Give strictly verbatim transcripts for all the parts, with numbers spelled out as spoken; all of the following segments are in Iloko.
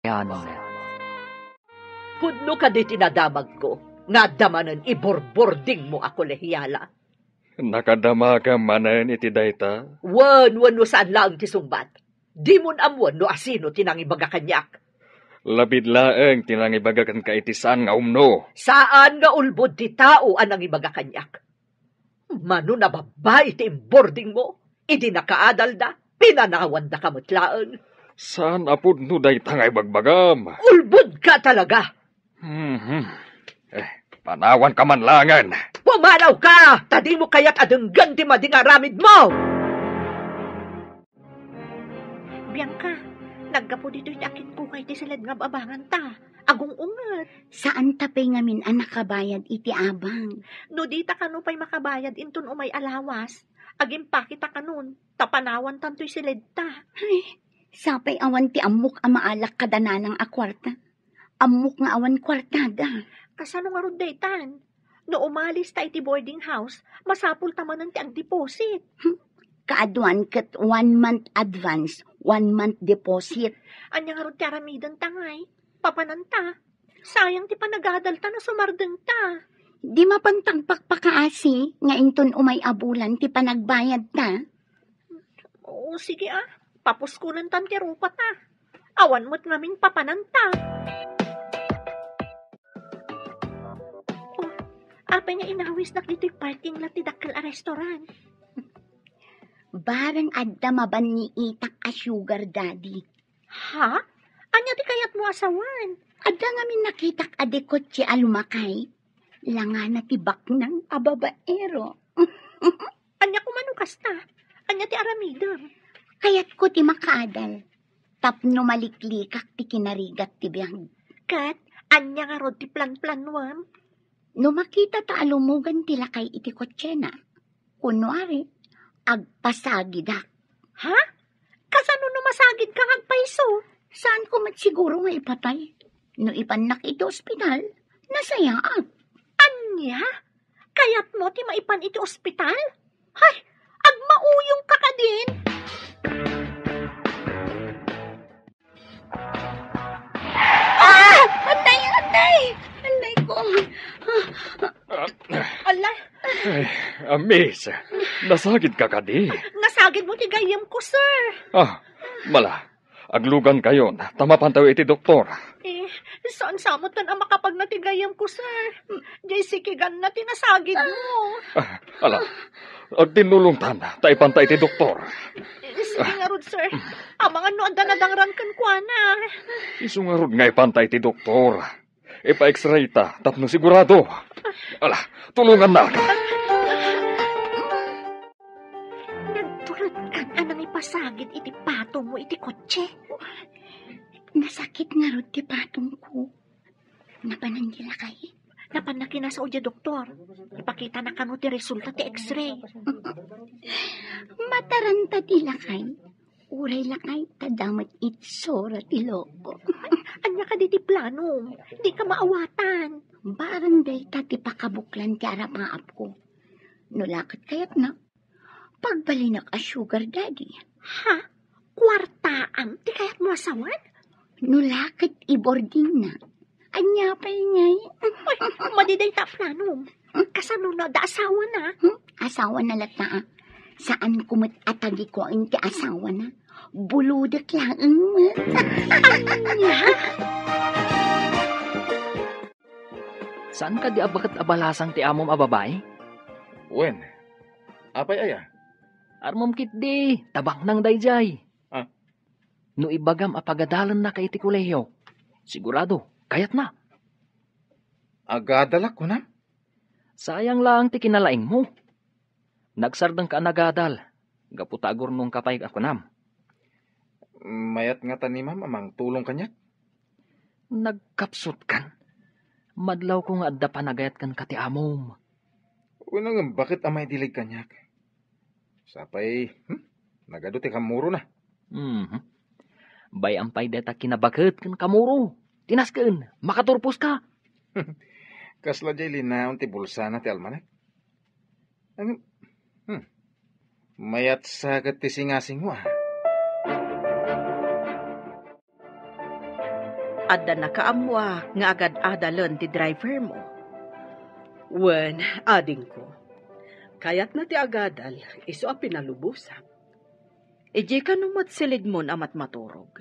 Yan. Pudno kadi ti nadamagko nga adda manen iburburdingmo a kolehiala? Nakadamagam manen iti dayta? Wen, wenno saan laeng ti sungbat. Dimon ammoen no asino ti nangibaga kaniak. Labid laeng ti nangibaga kenka iti saan nga umno. Saan nga ulbod ti tao a nangibaga kaniak. Mano a babbai ti imburdingmo, idi nakaadalda, pinanawandaka met laeng. Saan a pudno dayta nga ibagbagam. Ulbodka talaga! Mhm. Eh, panawanka man laengen. Pumanawka! Ta dimo kayat a denggen ti madi nga aramidmo! Bianca, naggapu ditoy ti akinkukay ti siled nga ababanganta. Agung-unget. Saanta pay ngamin a nakabayad iti abang. No dita kano pay makabayad inton umay a lawas, agimpaketa kanon, ta panawantantoy siledta. Ay, sapay awan ti ammok a maalak kada nanang a kuarta. Ammok nga awan kuartada. Kasano ngarud daytan? No umalista iti boarding house, masapulta manen ti agdeposit. Hmm. Kaaduan ket one month advance, one month deposit. Ania ngarud ti aramidenta ngay? Papananta. Sayang ti panagadalta no sumardengta. Di mapantagpakpakaasi nga inton umay a bulan ti panagbayadta? O, sige, ah. Papuskulentan ti rupata. Awan met ngamin papananta. Oh, apay nga inawisnak ditoy parking lot ti dakkel a restaurant? Bareng adda mabanniitak a sugar daddy. Ha? Ania ti kayatmo a sawen? Adda ngamin nakitak a dikotse a lumakay. Langana ti baknang a babaero. Ania koma no kasta? Ania ti aramidem? Kayatko ti makaadal. Tapno maliklikak ti kinarigat ti biag. Ket ania ngarud ti planplanuem? No makitata a lumugan ti lakay iti kotsena, kunwari, agpasagidak. Ha? Kasano no masagidka nga agpayso? Saanko met siguro nga ipatay? No ipannak iti ospital, nasayaat. Ania? Kayatmo ti maipan iti ospital? Hay, agmauyongka kadin? Ah! Anay, anay! Anay ko! Ala! Ay, ah, miss, nasagidka kadi? Nasagidmo ti gayyemko, sir. Ah, mala. Aglugankayon, ta mapantayo iti doktor. Eh, saan sa met a makapagna ti gayyemko, sir? Jay sikiganna ti nasagidmo. Ah, ala, agtinnulongtan, ta ipanta iti doktor. Eh, sige ngarud, sir. Amangan no adda nadangran kenkuana. Isu ngarud nga ipanta iti doktor. Ipa-X-ray ta tapno sigurado. Ala, tulongannak. Nagturedkan a nangipasagid iti patongmo iti kotse. Nasakit ngarud ti patongko. Napanan ti lakay. Napanna kinasao diay doktor. Ipakitana kano ti resulta ti X-ray. Mataranta ti lakay. Uray lakay ta damet itsura ti loko. Ania kadi ti planom? Dika maawatan. Barang dayta ti pakabuklan ti arapaapko. No la ket kayatna, pagbalinak a sugar daddy. Ha? Kuartaam ti kayatmo a sawen? No la ket i-boardingna. Ania pay ngay? Ay, madi dayta a planom. Kasano no adda asawana? Hmm? Asawana latta, ah. Saanko met a tagikuaen ti asawana. Bulodek laeng met. Ania? Saan kadi a baket a balasang ti amom a babai? Wen, apay aya? Armom ketdi, ta baknang daydiay. Ah. No ibagam a pagadalennaka iti kolehio, sigurado, kayatna. Agadalak, kunam? Sayang laeng ti kinalaingmo. Nagsardengka a nagadal, gapu ta agurnongka pay a kunam. Mayat ngata ni Ma'am a mangtulong kaniak? Nagkapsutkan. Madlawko nga adda panagayat kenka ti amom. Wenno ngem baket a maidilig kaniak? Sapay, hmm? Nagadu ti kammurona. Mhm. Bay-am pay dayta kinabaket ken kammuro. Tinasken, makaturposka. Kasla diay linaon ti bulsana ti almanak. Ang, hmm. Mayat sa ket ti singasingmo, ah. Adda nakaammoak nga agad-adalen ti driver mo. Wen, adingko. Kayatna ti agadal, isu a pinalubosak. Idiay kano met silidmon a matmaturog?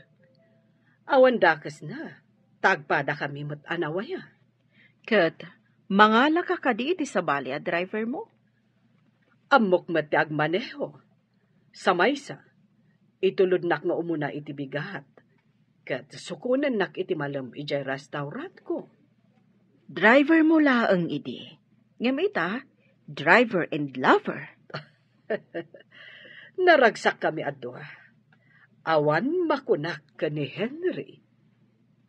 Awan dakesna, ta agpadakami met a nawaya. Ket mangalaka kadi iti sabali a driver mo? Ammok met ti agmaneho. Sa maysa, itulodnak nga umuna iti bigat, ket sukonennak iti malem idiay restaurantko. Driver mo laeng idi, ngem ita, driver and lover. Naragsakkami a dua. Awan makunak ken ni Henry.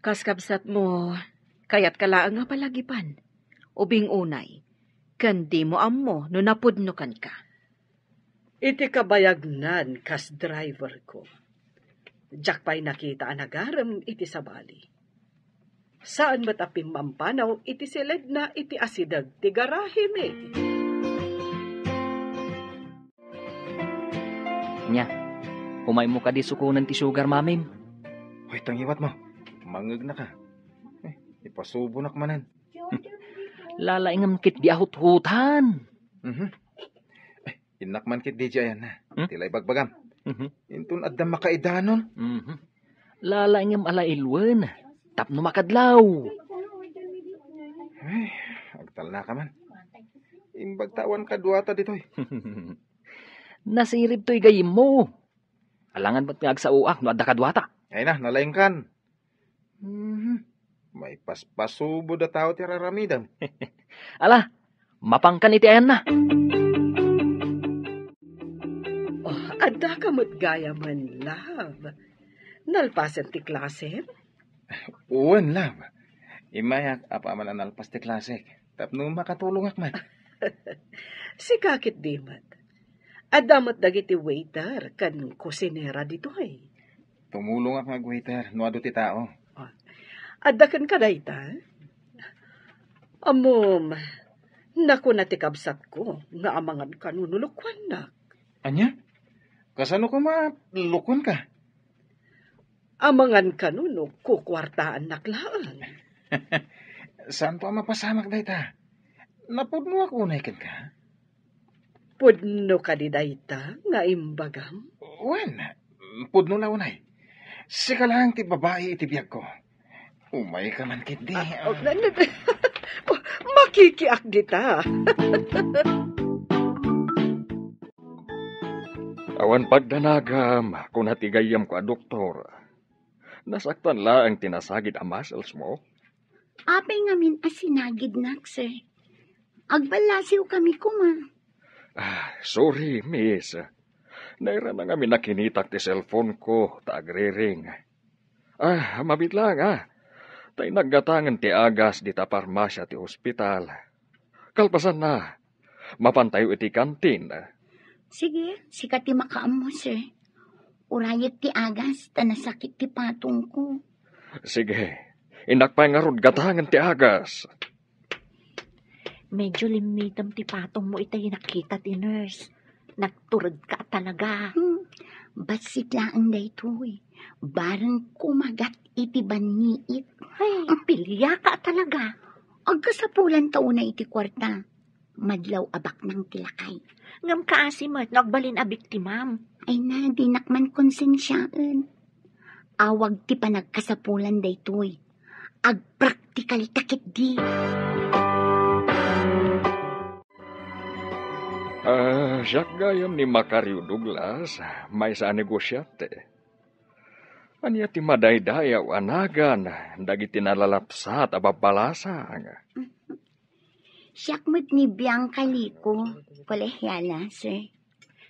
Kas kabsatmo, kayatka laeng a palagipan. Ubing unay, ken dimo ammo no napudno kenka. Iti kabayagnan kas driverko, diak pay nakita a nagarem iti sabali. Saan met a pimmampanaw iti siledna iti asideg ti garahemi. Nia, umaymo kadi sukonen ti sugar, mamim? Hoy, tangiwat mo. Mangegnaka. Eh, ipasubonak manen. Lalaingem ketdi a huthutan. Mhm. Eh, innak man ketdi diay ayanna. Hmm? Ti la ibagbagam. Mhm. Inton adda makaidanon. Mhm. Lalaingem a la iluen. Tapno makadlaw. Ay, agtalnaka man. Imbag ta awan kaduata ditoy. Nasirib toy gayyemmo. Alangan met nga agsaoak no adda kaduata. Ay na, nalaingkan. Mhm. Maipaspasubo da tao ti raramidem. Ala, mapankan iti ayanna. Oh, addaka met gayamen, love. Nalpasen ti klasem? Wen, love. Immayak apaman a nalpas ti klasek tapno makatulongak met. Sika ketdi met. Adda met dagiti waiter ken kusinera ditoy. Tumulongak nga agwaiter no adu ti tao. Ah, adda kenka dayta? Ammom, nakuna ti kabsatko nga amangan kano no lukuannak. Ania? Kasano koma lukuanka? Amangan kano no kukuartaannak laeng. Saanto a mapasamak dayta? Napudnoak unay kenka? Pudno kadi dayta nga imbagam? Wen, pudno la unay. Sika laeng ti babai iti biagko. Umayka man ketdi. Ah, oh, na-, na-, oh, makikiak dita. Awan pagdanagam, kuna ti gayyemko a doktor. Nasaktan laeng ti nasagid a muscles mo. Apay ngamin a sinagidnak, sir? Agballasiw kami koma. Ah, sorry, miss. Nairana ngamin a kinitak ti cellphone ko, ta agriring. Ah, mabiit laeng, ah. Ta innak gatangen ti agas dita parmasia ti ospital. Kalpasanna, mapantayo iti kantin. Sige, sika ti makaammo, sir. Urayek ti agas, ta nasakit ti patongko. Sige, innak pay ngarud gatangen ti agas. Medyo limmitem ti patongmo itay nakita ti nurse. Nagturedka a talaga. Hmm, bassit laeng daytoy. Bareng kumagat iti banniit. Ay, piliaka a talaga. Agkasapulan ta unay iti kuarta. Madlaw a baknang ti lakay. Ngem kaasi met no agbalin a biktimam. Ay na, dinak man konsensiaen. Awag ti panagkasapulan daytoy. Agpraktikalka ketdi. Ah, siak gayam ni Macario Douglas, maysa a negosiante. Ania ti madaydayaw a nagan dagiti nalalapsat a babbalasang? Siak met ni Bianca Lico, kolehiala, sir.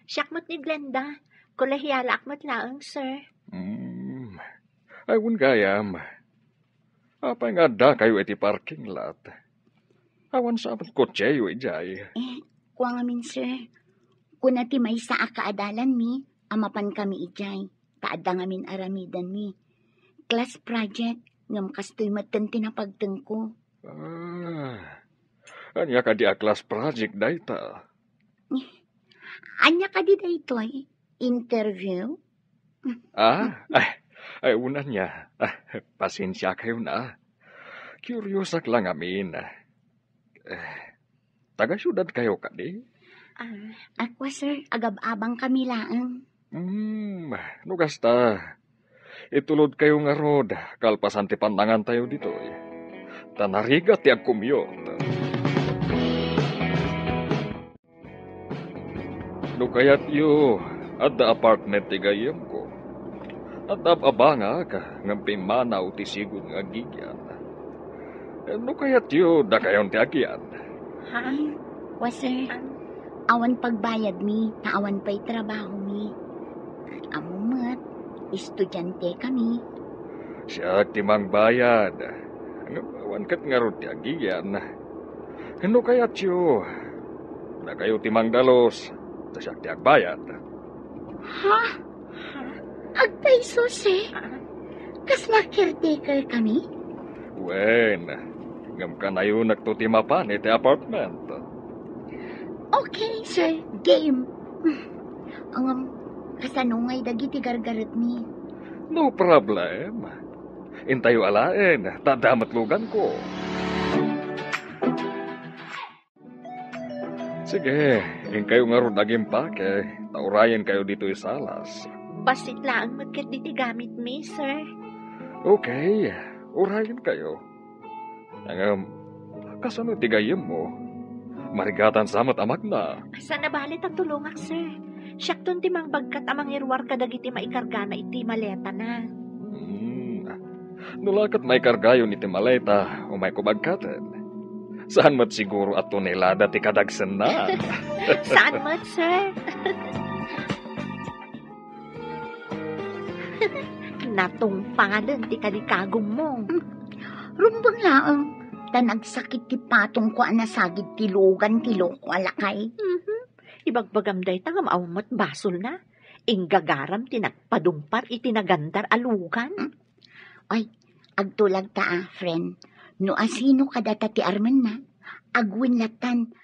Siak met ni Glenda, kolehialaak met laeng, sir. Hmm. Ay, wen gayam. Apay nga addakayo iti parking lot? Awan sa met kotseyo idiay. Eh, kua ngamin, sir. Kuna ti maysa a kaadalanmi a mapan kami idiay, ta adda ngamin aramidenmi. Class project, ngem kastoy metten ti napagtengko. Ah, ania kadi a class project dayta? Ania kadi daytoy? Interview? Ah, ay, Ay, una niya. Ah, pasensiakayo na. Curious ak lang amin. Eh, taga-siudad kayo kadi? Ah, Aqua, sir. Agab-abang kami laeng. Hmm, no kasta, itulod kayo ngarud, kalpasan ti pannangan tayo ditoy. Ta narigat ti agkumyot. No kayatyo, adda apartment ti gayyemko. Adda ababangak, ngem pimmanaw ti sigud nga agigian. No kayatyo, dakayon ti agian. Ha? Wa, sir. Awan pagbayadmi, ta awan pay trabahomi. Ammo met, estudiante kami. Siak ti mangbayad. Ngem awan ket ngarud ti agigian. No kayatyo, dakayo ti mangdalus, ta siak ti agbayad. Ha? Agpayso, sir? Kasla caretaker kami? Wen, ngem kanayonakto ti mapan iti apartment. Okay, sir. Game. Ngem, kasano ngay dagiti gargaretmi? No problem. Intayo alaen, ta adda met luganko. Sige, inkayo ngarud agimpake, ta urayenkayo ditoy salas. Bassit laeng met ket diti gamitmi, sir. Okay, urayenkayo. Ngem, kasano ti gayyemmo? Marigatan sa met a magna. Saan a bale ta tulongak, sir. Siakton ti mangbagkat a mangiruar kadagiti maikargana iti maletana. Hmm. No la ket maikargayon iti maleta, umayko bagkaten. Saan met siguro a tonelada ti kadagsenna. Saan met, sir? Natungpalen ti kalikagummo. Rumbeng laeng, ta nagsakit ti patongko a nasagid ti lugan ti loko a lakay. Mhm. Ibagbagam dayta ngem awan met basolna. Inggagaram ti nagpadungpar iti nagandar a lugan. Ay, agtulag ta, ah, friend. No asino kadata ti armenna, agwen lattan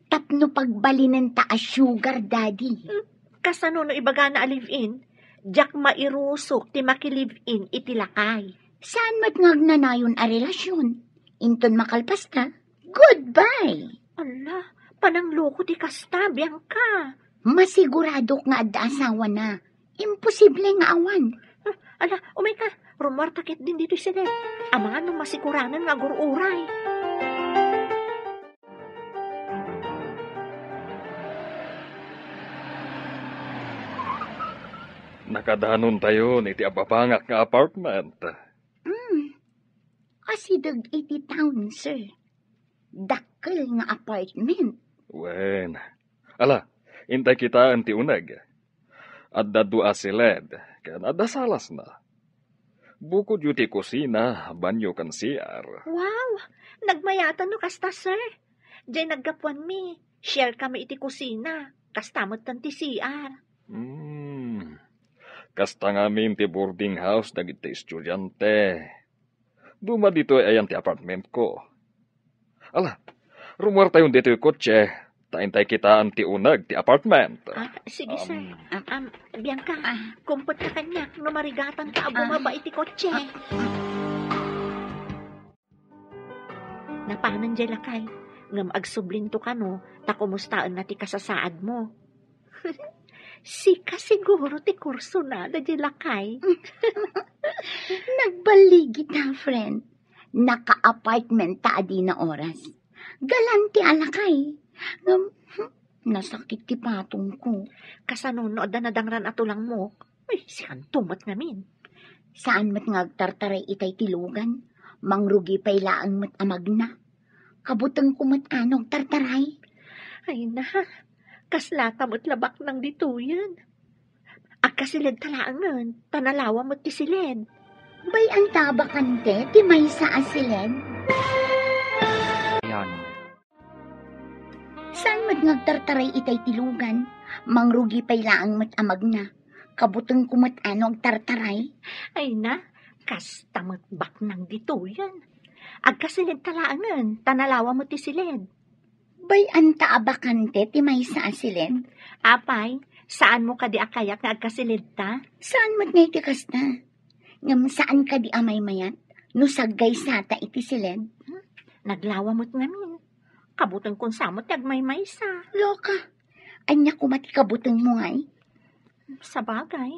tapno pagbalinen ta a sugar daddy. Hmm, kasano no ibagana a live-in? Diak mairusok ti maki-live-in iti lakay. Saan met nga agnanayon a relasyon? Inton makalpasta, goodbye! Ala, panangloko ti kasta, Bianca. Masiguradok nga adda asawana. Imposible nga awan. Ah, ala, umayka. Rumuarta ketdin ditoy siled. Amangan no masikuranen nga agur-uray. Nakadanontayon iti ababangak nga apartment. Mm. Asideg iti town, sir. Dakkel nga apartment. Wen. Ala, intay kitaen ti uneg. Adda dua a siled, ken adda salasna. Bukodyo ti kusina, banyo, ken C R. Wow! Nagmayatan no kasta, sir. Diay naggapuanmi, share kami iti kusina. Kasta metten ti C R. Hmm. Kasta ngamin ti boarding house dagiti estudiante. Duma ditoy ayan ti apartmentko. Ala, rumuartayon ditoy kotse, ta intay kitaen ti uneg ti apartment. Ah, sige, sir. Um, Am, am, Bianca, kumpetka kaniak no marigatanka a bumaba iti kotse. Napanen diay lakay, ngem agsublinto kano ta kumustaenna ti kasasaadmo. Sika siguro ti kursona daydiay lakay. Nagballigit ta, friend. Naka-apartment ta a dina oras. Galante a lakay. Ngem, hmm, nasakit ti patongko. Kasano no adda nadangran a tulangmo? Ay, sikanto met ngamin. Saan met nga agtartaray itay ti lugan? Mangrugi pay laeng met a magna. Kabutengko met a no agtartaray. Ay na, kaslata met la baknang ditoyen. Agkasiled ta laengen, ta nalawa met ti siled. Bay-anta a bakante ti maysa a siled? Yan. Saan met nga agtartaray itay ti lugan? Mangrugi pay laeng met a magna. Kabutengko met a no agtartaray. Ay na, kasta met baknang ditoyen. Agkasiled ta laengen, ta nalawa met ti siled. Bay-anta a bakante ti maysa a siled? Apay, saanmo kadi a kayak nga agkasiled ta? Saan met nga iti kasta? Ngem saan kadi a maymayat no saggaysata iti siled? Naglawa met ngamin. Kabutengkon sa met ti agmaymaysa. Loka, ania koma ti kabutengmo ngay? Sabagay.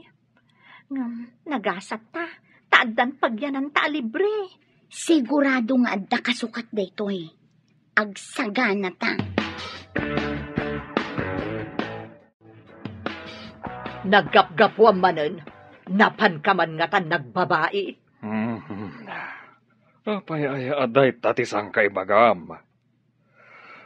Ngem nagasat ta, ta addan pagyananta a libre. Sigurado nga adda kasukat daytoy. Agsagana ta. Naggapgapuam manen, napanka man ngatan nagbabai. Mhm. Apay aya a dayta ti sangkaibagam?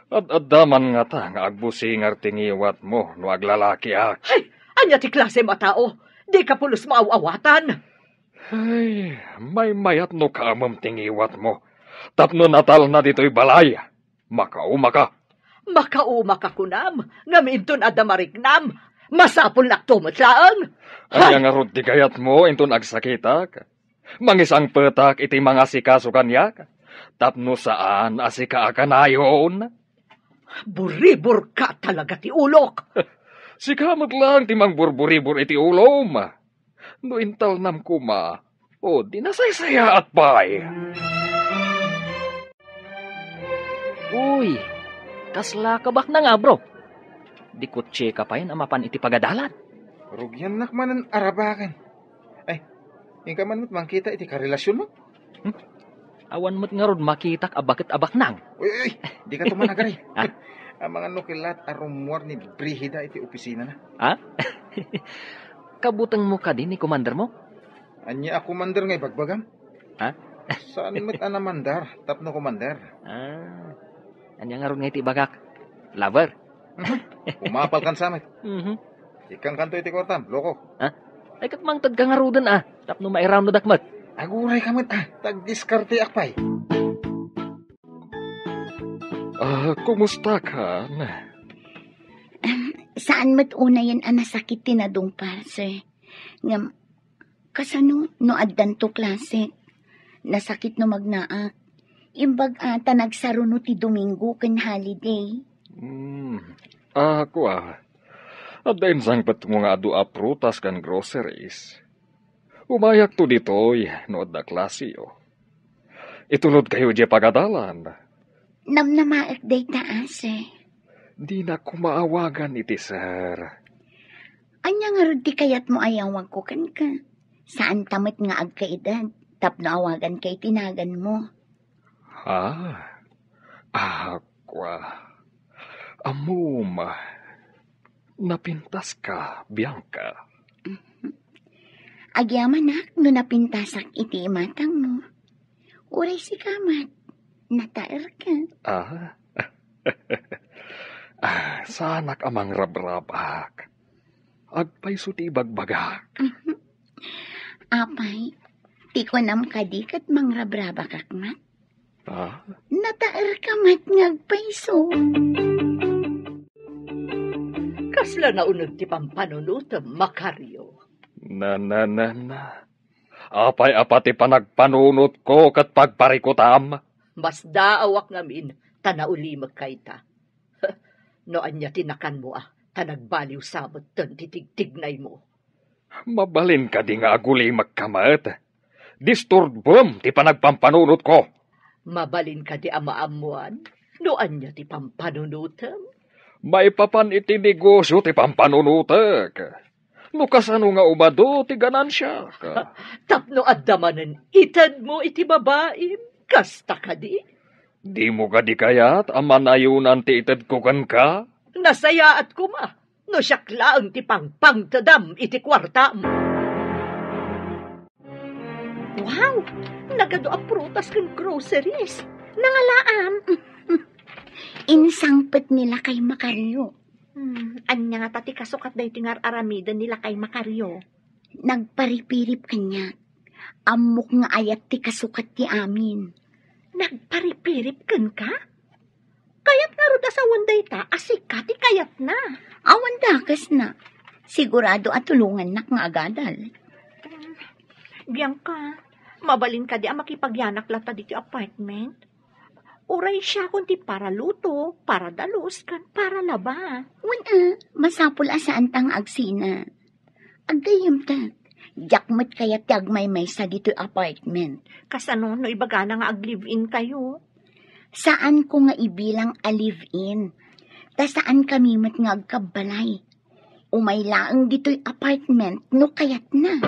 Ad-adda man ngata nga agbusingar ti ngiwatmo no aglalakiak. Ay, ania ti klasem a tao? Dika pulos maaw-awatan. Ay, maymayat no kaamem ti ngiwatmo. Tapno natalna ditoy balay, makaumaka. Makaumaka kunam, ngem inton adda mariknam, masapulnakto met laeng. Ania ngarud ti kayatmo inton agsakitak? Mangisangpetak iti mangasikaso kaniak, tapno saan a sika a kanayon. Buriburka talaga ti ulok. Sika met laeng ti mangburburibur iti ulom. No intalnam koma, o di nasaysayaat pay. Uy, kasla kabaknang, bro? Di kotseka pay a mapan iti pagadalan. Rugiannak manen arabaken. Ay, inka man met mangkita iti karelasionmo? Hmm? Awan met ngarud makitak a baket a baknang. Uy, uy, uy, dika tumanagari. Ha? Amangan no kellat a rummuar ni Brigida iti opisinana. Ha? Kabutengmo kadi ni komandermo? Ania a komander nga ibagbagam? Ha? Saan met a namandar tapno komander? Ah, ania ngarud nga iti ibagak? Lover? Mhm. Umapal kan sa met. Mhm. Ikkangkanto iti kuartam, loko. Ha? Ay, ket mangted ka ngaruden, ah, tapno mairawnodak met. Aguray ka met, ah, tagdiskarteak pay. Ah, kumusta kan? Em, saan met unayen a nasakit ti nadungpal, sir. Ngem, kasano no addanto klase? Nasakit no magnaak. Imbag a ta nagsaruno ti Domingo ken holiday. Hmm. Ah, kua. Adda insangpetmo nga adu a prutas ken groceries. Umayakto ditoy no adda klaseyo. Itulodkayo idiay pagadalan. Namnamaek dayta, a, sir. Dinak koma awagan iti sir. Ania ngarud ti kayatmo a yawagko kenka? Saanta met nga agkaedad tapno awaganka iti naganmo. Ha? Ah, kua. Ammom, napintaska, Bianca. Agyamanak no napintasak iti imatangmo. Uray sika met, nataerka. Ah? Ah, saanak a mangrabrabak. Agpayso ti ibagbagak. Apay, ti kunam kadi ket mangrabrabakak met? Ah? Nataerka met nga agpayso. Kasla nauneg ti pampanunotem, Macario. Na, na, na, na. Apay a pati panagpanunotko ket pagparikutam? Masdaawak ngamin ta naulimekka ita. No ania ti nakanmo a, ta nagbaliw sa metten ti tigtignaymo. Mabalin kadi nga agulimekka met? Disturbem ti panagpampanunotko. Mabalin kadi a maammuan no ania ti pampanunotem? Maipapan iti negosio ti pampanunotek. No kasano nga umadu ti ganansiak? Tapno adda manen itedmo iti babaim, kasta kadi? Dimo kadi kayat a manayonan ti itedko kenka? Nasayaat koma no siak laeng ti pangpangtedam iti kuartam. Wow! Nagadu a prutas ken groceries. Nangalaam. Insangpet ni Lakay Macario. Hmm, ania ngata ti kasukat daytoy nga ar-aramiden ni Lakay Macario? Nagparipirip kaniak. Ammok nga ayat ti kasukat ti amin. Nagparipirip kenka? Kayat ngarud a sawen dayta a sika ti kayatna. Awan dakesna. Sigurado a tulongannak nga agadal. Bianca, mabalin kadi a makipagyanak latta ditoy apartment? Uray siakon ti paraluto, paradalus, ken paralaba. Wen a, masapul a saanta nga agsina. Aggayyemta, Diak met kayat ti agmaymaysa ditoy apartment. Kasano no ibagana nga ag-live-in kayo? Saanko nga ibilang a live-in. Ta saan kami met nga agkabbalay. Umay laeng ditoy apartment no kayatna.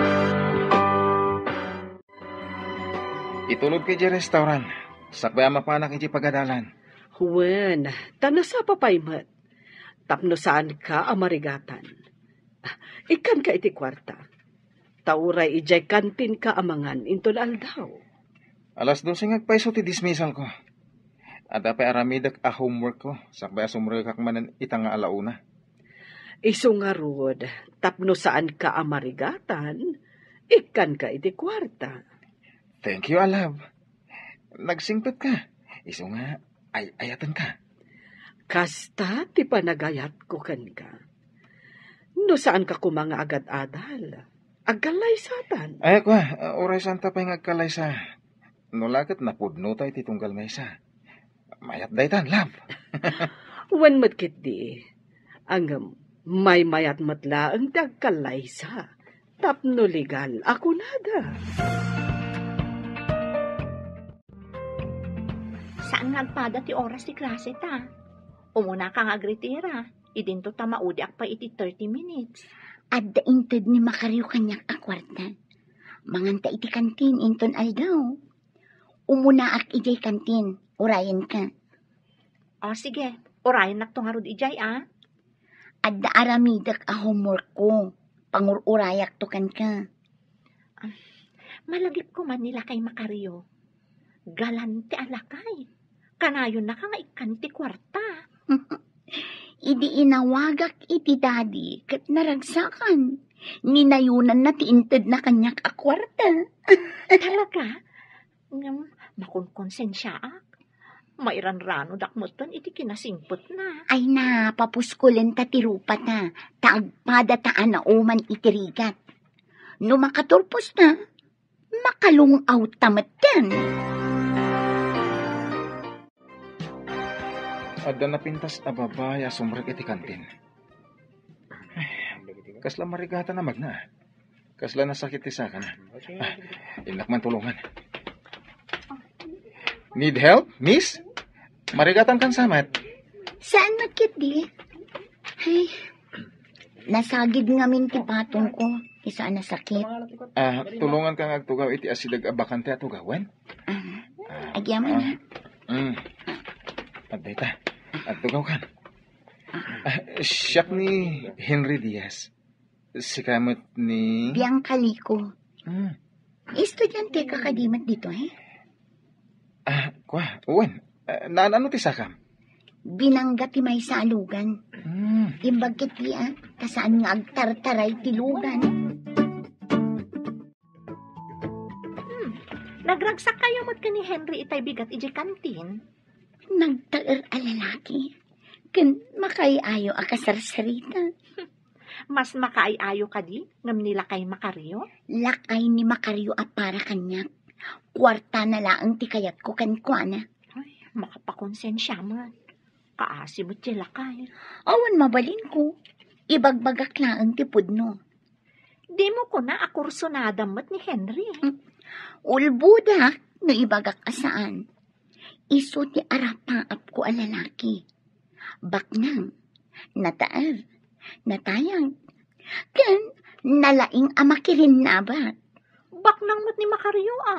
Itulodka idiay restaurant. Sakbay a mapanak idiay pagadalan. Wen, ta nasapa pay met. Tapno saanka a marigatan. Ah, ikkanka iti kuarta. Ta uray idiay kantinka a mangan inton aldaw. Alas dose nga agpayso ti dismissal ko. Adda pay aramidek a homework ko, sakbay a sumrekak manen ita nga alauna. Isu ngarud, tapno saanka a marigatan, ikkanka iti kuarta. Thank you, a love. Nagsingpetka. Isu nga, ay-ayatenka. Kasta ti panagayatko kenka. No saanka koma nga agad-adal, agkallaysatan. Ay, kua, uray saanta pay nga agkallaysa. No la ket napudnota iti tunggal maysa. Mayat daytan, love. Wen met ketdi. Ngem, maymayat met laeng ti agkallaysa. Tapno legal a kunada. Saan nga agpada ti oras ti klase ta? Umunaka nga agretira. Idinto ta maudiak pay iti thirty minutes. Adda inted ni Macario kaniak a kuarta. Manganta iti kantin inton aldaw. Umunaak idiay kantin, urayenka. O, sige, urayennakto ngarud idiay, a. Adda aramidek a homework ko. Pangur-urayakto kenka. Ah, malagipko man ni lakay Macario. Galante a lakay. Kanayonnaka nga ikkan ti kuarta. Idi inawagak iti daddy ket naragsakan, ninayonanna ti intedna kaniak a kuarta. Talaga? Ngem, makonkonsensiaak. Mairanranodak metten iti kinasingpetna. Ay na, papuskolenta ti rupata, ta agpadata a nauman iti rigat. No makaturposta, makalung-awta metten. Adda napintas a babai a sumrek iti kantin. Kasla marigatan a magna. Kasla nasakit ti sakana. Ah, innak man tulongan. Need help, miss? Marigatan kan samat? Saan met ketdi? Ay, nasagid ngamin ti patong ko. Isu a nasakit. Ah, tulongan ka nga agtugaw iti asideg a bakante a tugawen? Ah, ah, agyaman, ah, ha? Mm. Adda ita. Agtugaw kan. Ah, siak ni Henry Diaz. Sika met ni Bianca Lico. Hmm. Estudiante ka kadi met ditoy, eh? Ah, kua, wen. Ah, naan-ano ti sakam? Binangga ti maysa a lugan. Hmm. Imbag ketdi, ah, ta saan nga agtartaray ti lugan. Hmm. Nagragsakkayo met ken ni Henry itay bigat idiay kantin? Nagtaer a lalaki. Ken makaay-ayo a kasarsarita. Mas makaay-ayo kadi ngem ni lakay Macario? Lakay ni Macario a para kaniak. Kuartana laeng ti kayatko kenkuana. Ay, makapakonsensia met. Kaasi met ti lakay. Awan mabalinko. Ibagbagak laeng ti pudno. Dimo kuna a kursunada met ni Henry. Hmm. Ulbodak no ibagak a saan. Isu ti arapaapko a lalaki. Baknang, nataer, natayag, ken nalaing a makirinnabat. Baknang met ni Macario, a.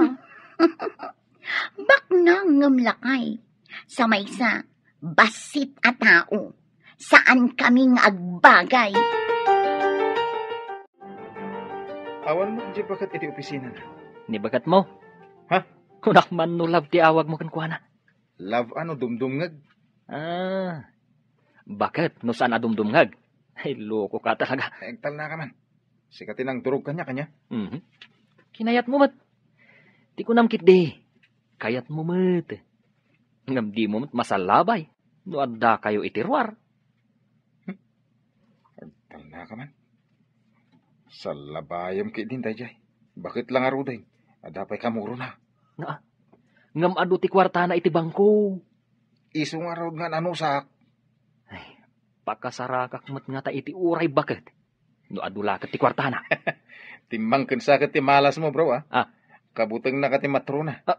Baknang ngem lakay. Sa maysa, bassit a tao. Saan kami nga agbagay. Awan met diay baket iti opisinana. Ni baketmo? Ha? Kunak man no love ti awagmo kenkuana. Love a no dumdumngeg. Ah, baket no saan a dumdumngeg? Ay, loko ka talaga. Ay, agtalna ka man. Sika ti nangdurog kaniak, ania? Mhm. Kinayatmo met. Ti kunam ketdi, kayatmo met. Ngem dimo met masallabay no addakayo iti ruar. Hmm? Agtalna ka man. Sallabayem ketdin daydiay. Baket la ngaruden. Adda pay kamurona. Naa. Ngem adu ti kuartana iti bangko. Isu ngarud nga nanusak. Ay, pakasarakak met ngata iti uray baket. No adu la ket ti kuartana. Timmang ken sa ket ti malasmo, bro, ah. Ah. Kabutengna ka ti matrona. Ah.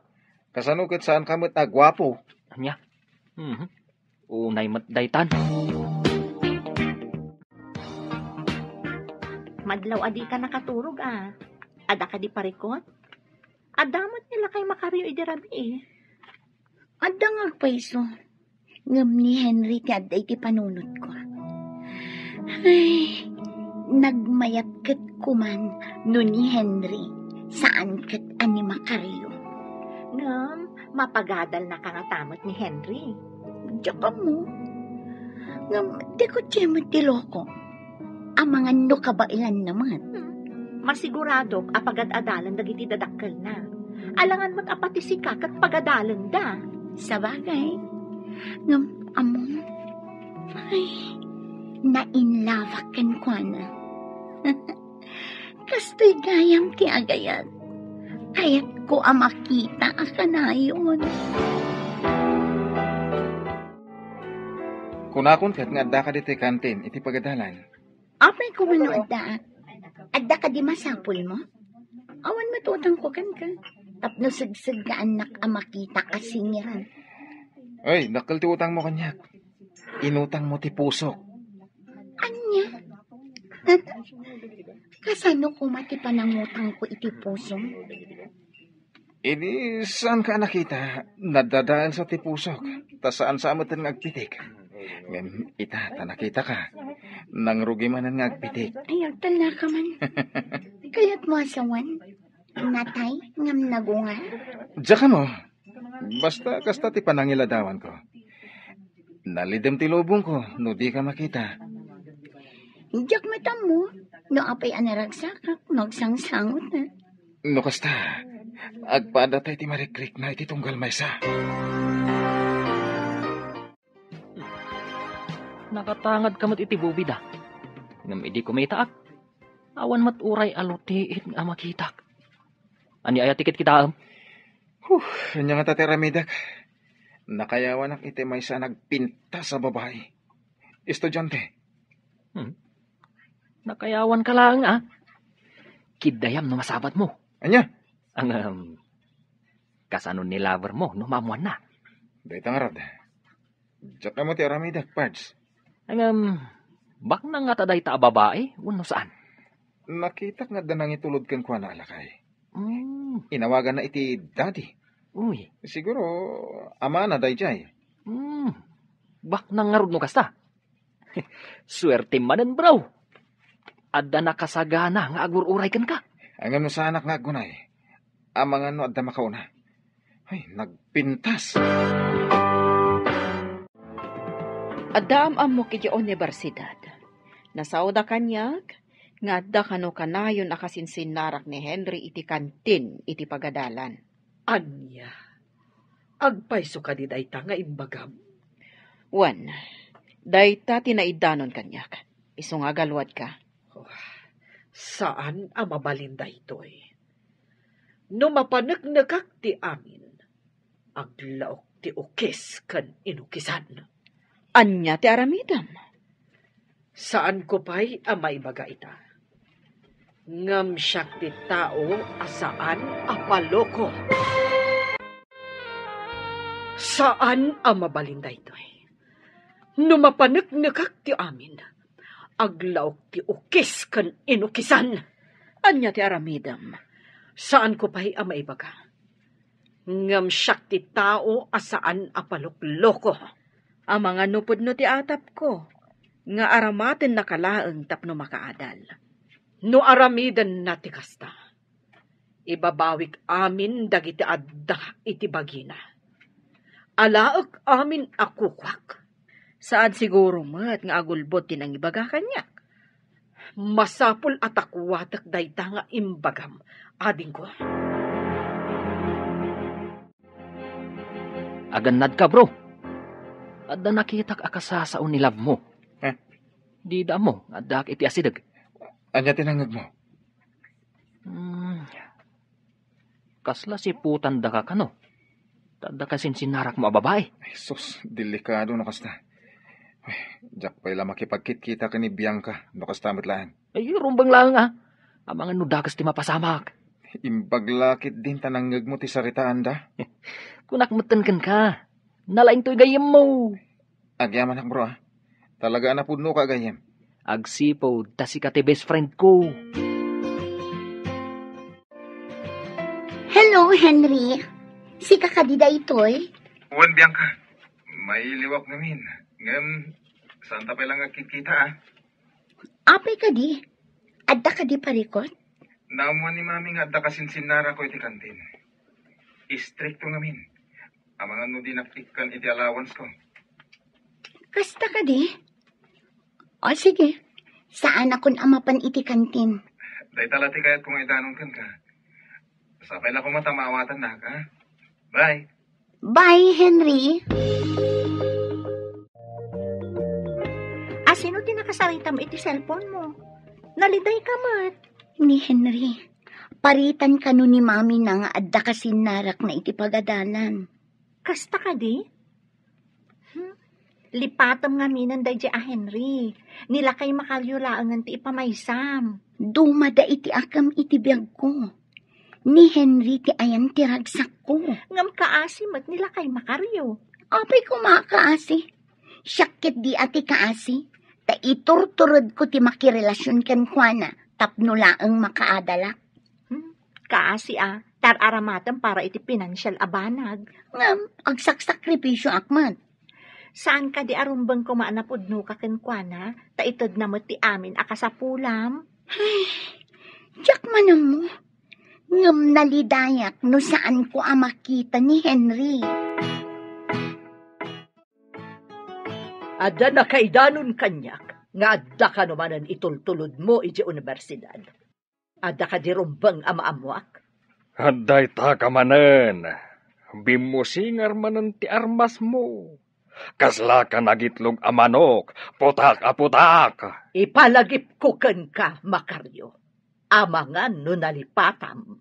Kasano ket saan ka met a guapo? Ania? Mhm. Unay met daytan. Madlaw a dika nakaturog, ah. Adda kadi parikut? Adda met ni lakay Macario idi rabii. Adda nga agpayso. Ngem ni Henry ti adda iti panunotko. Ay, nagmayat ket kuman no ni Henry, saan ket a ni Macario. Ngem, mapagadalnaka ngata met ni Henry. Diak ammo. Ngem, di kutse met ti loko. Amangan no kabaelanna met. Hmm. Masiguradok a pagad-adalan dagiti dadakkelna. Alangan met a pati sika ket pagadalenda. Sabagay. Ngem, ammom, ay, nainlabak kenkuana. Kastoy gayam ti agayat. Kayatko a makita a kanayon. Kunakon ket nga adda kadi ti kantin iti pagadalan. Apay ko man no adda. Adda kadi masapulmo? Awan met utangko kenka. Tapno segseggaannak a makita a singiran. Ay, dakkel ti utangmo kaniak. Inutangmo ti pusok. Ania? Kasano koma ti panangutangko iti pusom? Idi saanka a nakita, nadadaelsa ti pusok, ta saan sa a metten nga agpitik. Ngem ita, ta nakitaka, nangrugi manen nga agpitik. Ay, agtalnaka man. Kayatmo a sawen? Natay ngem nagungar? Diak ammo. Basta kasta ti panangiladawanko. Nalidem ti lubongko no dika makita. Diak met ammo no apay a naragsakak no agsangsangot, eh. No kasta, agpaadda tay ti marikrikna iti tunggal maysa. Nakatangadka met iti bubida. Ngem idi kumitaak, awan met uray a lutiit nga makitak. Ania aya ti kitkitaem? Huh, ania ngata ti aramidek? Nakayawanak iti maysa a nagpintas a babai. Estudiante. Hmm. Nakayawanka laeng, ah. Kiddayam no masabatmo. Ania? Ngem, kasano ni lovermo no maammoanna? Dayta ngarud. Diak ammo ti aramidek, Pards. Ngem, baknang ngata dayta a babai, wenno saan? Nakitak nga adda nangitulod kenkuana a lakay. Mm. Inawaganna iti daddy. Uy. Siguro, amana daydiay. Mm. Baknang ngarud no kasta. Suerte manen, bro. Adda nakasagana nga agur-uray kenka. Ngem no saanak nga aggunay, amangan no adda makauna. Ay, nagpintas. Adda am-ammok iti universidad. Nasaoda kaniak nga adda kano kanayon a kasinsinnarak ni Henry iti kantin iti pagadalan. Ania? Agpayso kadi dayta nga imbagam? Wen, dayta ti naidanon kaniak. Isu nga agaluadka. Oh, saan a mabalin daytoy. No mapaneknekak ti amin, aglaok ti ukis ken inukisan. Ania ti aramidem? Saanko pay a maibaga ita. Ngem siak ti tao a saan a paloko. Saan a mabalin daytoy. No mapaneknekak ti amin, aglaok ti ukis ken inukisan. Ania ti aramidem? Saanko pay a maibaga. Ngem siak ti tao a saan a palokloko. Amangan no pudno ti atapko, nga aramatennaka laeng tapno makaadal. No aramidenna ti kasta, ibabawik amin dagiti adda iti bagina. Alaek amin a kukuak. Saan siguro met nga agulbod ti nangibaga kaniak. Masapul a takuatek dayta nga imbagam, adingko. Agannadka, bro. Adda nakitak a kasasao ni love-mo. Eh? Dida ammo nga addaak iti asideg. Ania ti nangngegmo? Hmm. Kasla siputandaka kano? Ta adda kasinsinnarakmo a babai. Ay, sus, delikado no kasta. Ay, diak pay la makipagkitkita ken ni Bianca no kasta met laeng. Ay, rumbeng laeng, ah. Amangan no dakes ti mapasamak. Imbag la ketdin ta nangngegmo ti saritaanda. Kunak metten kenka, nalaingtoy gayyemmo. Agyamanak, bro, ah. Talaga a napudnoka a gayyem. Agsipud ta sika ti best friend ko. Hello, Henry. Sika kadi daytoy? Wen, Bianca. Mailiwak ngamin. Ngem, saan ta pay la nga agkitkita, ah? Apay kadi? Adda kadi parikut? Naammuan ni Mami nga adda kasinsinnarakko iti kantin. Istrikto ngamin. Amangan no dinak ikkan iti allowance ko. Kasta kadi? O, sige. Saanakon a mapan iti kantin. Dayta la ti kayatko nga idanon kenka. Sapay la koma ta maawatannak, ha? Bye. Bye, Henry. Asino ti nakasaritam iti cellphone mo? Nalidayka met. Ni Henry, paritan kano ni Mami na nga adda kasinnarakna iti pagadalan. Kasta kadi? Hmm? Lipatem ngamin daydi a Henry. Ni lakay Macario laengen ti ipamaysam. Dumada iti akem iti biagko. Ni Henry ti ayan ti ragsakko. Ngem kaasi met ni lakay Macario. Apay koma a kaasi? Siak ketdi a ti kaasi. Ta iturturedko ti makirelasion kenkuana tapno laeng makaadalak. Hmm, kaasi a, ta ar-aramatem para iti pinansial a banag. Ngem, agsaksakripisioak met. Saan kadi a rumbeng koma a napudnoka kenkuana, ta itedna met ti amin a kasapulam? Ay, diak man ammo. Ngem nalidayak no saanko a makita ni Henry. Adda nakaidanon kaniak nga adda kano manen itultulodmo idiay universidad. Adda kadi rumbeng a maammoak? Adda ita ka manen. Bimmusingar manen ti armasmo. Kasla ka nagitlog a manok, putak a putak. Ipalagipko kenka, Macario. Amangan no nalipatam.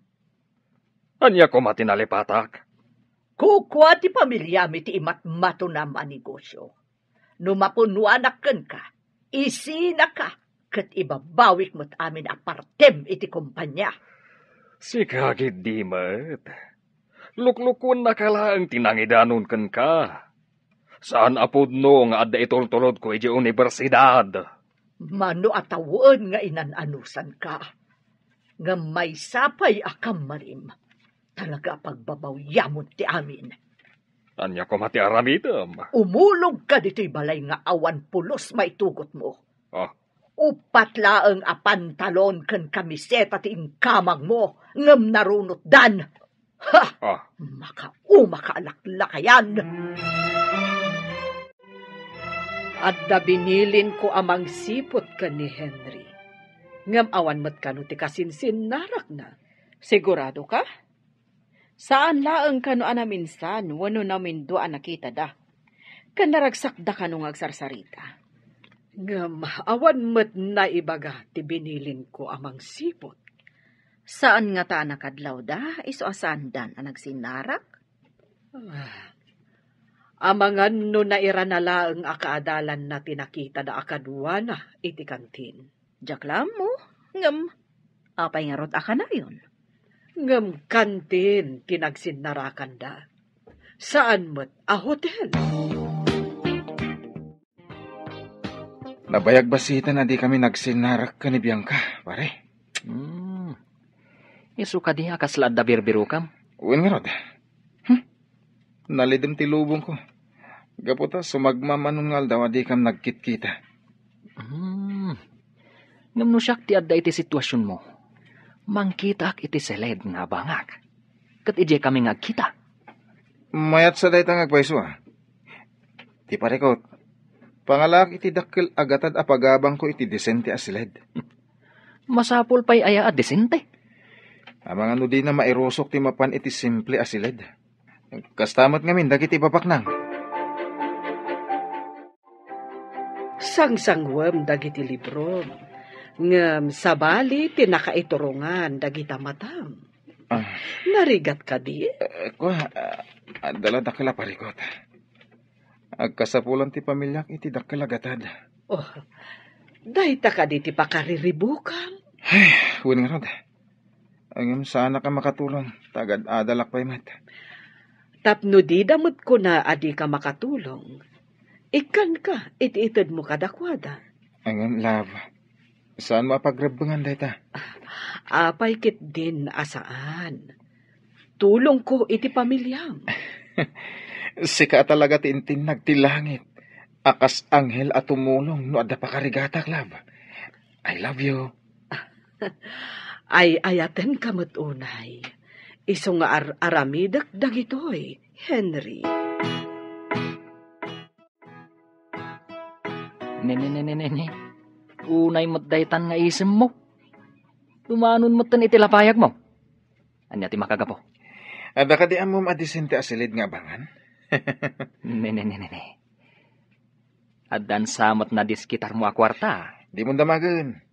Ania koma ti nalipatak? Kukua ti pamiliami ti imatmatonam a negosio. No mapunnoanak kenka, isinaka ket ibabawik met amin a partem iti kompania. Sika ketdi met. Luklukuennaka laeng ti nangidanon kenka. Saan a pudno nga adda itultulodko idiay universidad. Mano a tawen nga inan-anusanka. Ngem maysa pay a kammarim, talaga a pagbabawyamon ti amin. Ania koma ti aramidem? Umulogka ditoy balay nga awan pulos maitugotmo. Ah. Uppat laeng a pantalon ken kamiseta ti inkamangmo, ngem narunotdan. Ha! Ah. Makaumaka a laklakayan! Adda binilinko a mangsiput ken ni Henry. Ngem awan met kano ti kasinsinnarakna. Sigurado ka? Saan laeng kano a naminsan wenno namindua a nakitada. Ken naragsakda kano nga agsarsarita. Ngem awan met naibaga ti binilinko a mangsiput. Saan ngata a nakadlawda, isu a saandan a nagsinnarak? Ah, amangan no nairana laeng a kaadalanna ti nakitada a kaduana iti kantin. Diak la ammo, ngem apay ngarud a kanayon? Ngem kantin ti nagsinnarakanda. Saan met a hotel. Nabayag basiten a dikami nagsinnarak ken ni Bianca, pare. Hmm. Isu kadi a kasla adda birbirokam? Wen ngarud. Hmm. Nalidem ti lubongko. Gapu ta sumagmamano nga aldaw a dikam nagkitkita. Hmm. Ngem no siak ti adda iti situasionmo, mangkitaak iti siled nga abangak. Ket idiay kami nga agkita. Mayat sa dayta nga agpayso, a. Ti parikut, pangalaak iti dakkel a gatad a pagabangko iti disente a siled. Masapul pay aya a disente? Amangan no dina mairusok ti mapan iti simple a siled. Kasta met ngamin dagiti babaknang. Sangsangwem dagiti librom, ngem sabali ti nakaiturongan dagita matam. Ah. Narigat kadi? Eh, kua, ah, adda la dakkel a parikut. Agkasapulan ti pamiliak iti dakkel a gatad. Oh, dayta kadi ti pakariribukam? Ay, wen ngarud. Ngem saanak a makatulong, ta agad-adalak pay met. Tapno dida met kuna a dika makatulong, ikkanka iti itedmo kadakuada. Ngem, love, saanmo a pagrebbengan dayta? Apay ketdin a saan? Tulongko iti pamiliam. Sika a talaga ti intinnag ti langit a kas anghel a tumulong no adda pakarigatak, love. I love you. Ay-ayatenka met unay. Isu nga ar-aramidek dagitoy, Henry. Ne, ne, ne, ne, ne, ne. Unay met daytan nga isemmo. Dumanon metten iti lapayagmo. Ania ti makagapu? Adda kadi ammom a disente a siled nga abangan? Ne, ne, ne, ne, ne. Addan sa met nadiskitarmo a kuarta. Dimon damagen.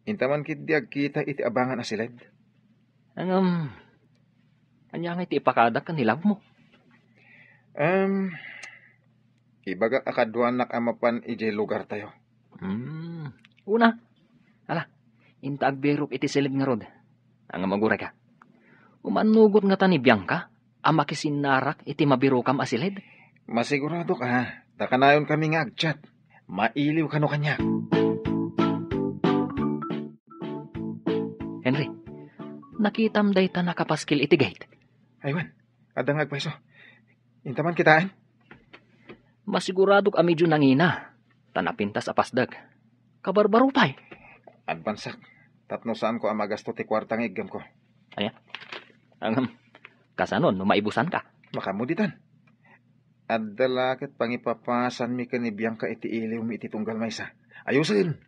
Intaman ketdi agkita iti abangan a siled. Ngem, ania ngay ti ipakadak ken ni love mo? Em, ibagak a kaduanak a mapan idiay lugartayo. Hmm. Una. Ala, inta agbirok iti siled ngarud. Ngem agurayka. Umannugot ngata ni Bianca a makisinnarak iti mabirokam a siled? Masiguradok a, ta kanayonkami nga agchat. Mailiw kano kaniak. Henry, nakitam dayta nakapaskil iti gate? Ay wen, adda nga agpayso. Intaman kitaen? Masiguradok a medyo nangina, ta napintas a pasdek. Kabarbaro pay. Advansak, tapno saanko a magasto ti kuarta nga iggemko. Ania? Ngem, kasano no maibusanka? Makaammo ditan. Adda la ket pangipapasanmi ken ni Bianca iti iliwmi iti tunggal maysa. Ayusen!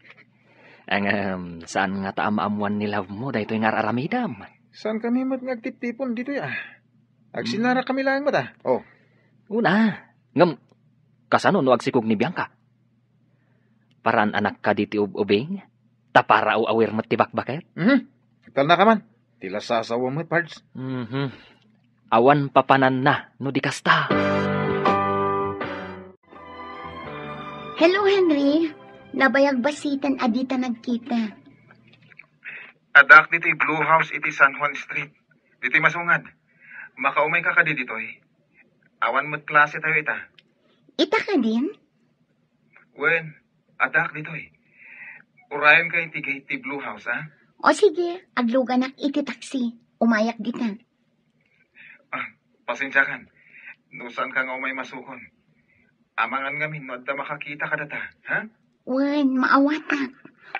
Ngem, saan ngata a maammoan ni love mo daytoy nga ar-aramidem? Saankami met nga agtiptipon ditoy a. Agsinnarakami laeng met a. Oh. Una, ngem, kasano no agsikog ni Bianca? Paraan-anak kadi ti ub-ubing? Ta para aw-awir met ti bakbaket? Mhm. Talnaka man. Ti lasasawam met, Pards. Mhm. Awan papananna no di kasta. Hello, Henry. Nabayag bassiten a dita nagkita. Addaak ditoy Blue House iti San Juan Street. Ditoy masungad. Makaumayka kadi ditoy? Awan met klase tayo ita. Ita kadin? Wen, addaak ditoy. Urayonka iti gate ti Blue House, a? O sige, agluganak iti taksi. Umayak dita. Ah, pasensiakan. No saanka nga umay masukon. Amangan ngamin no adda makakita kadata, ha? Wen, maawatak.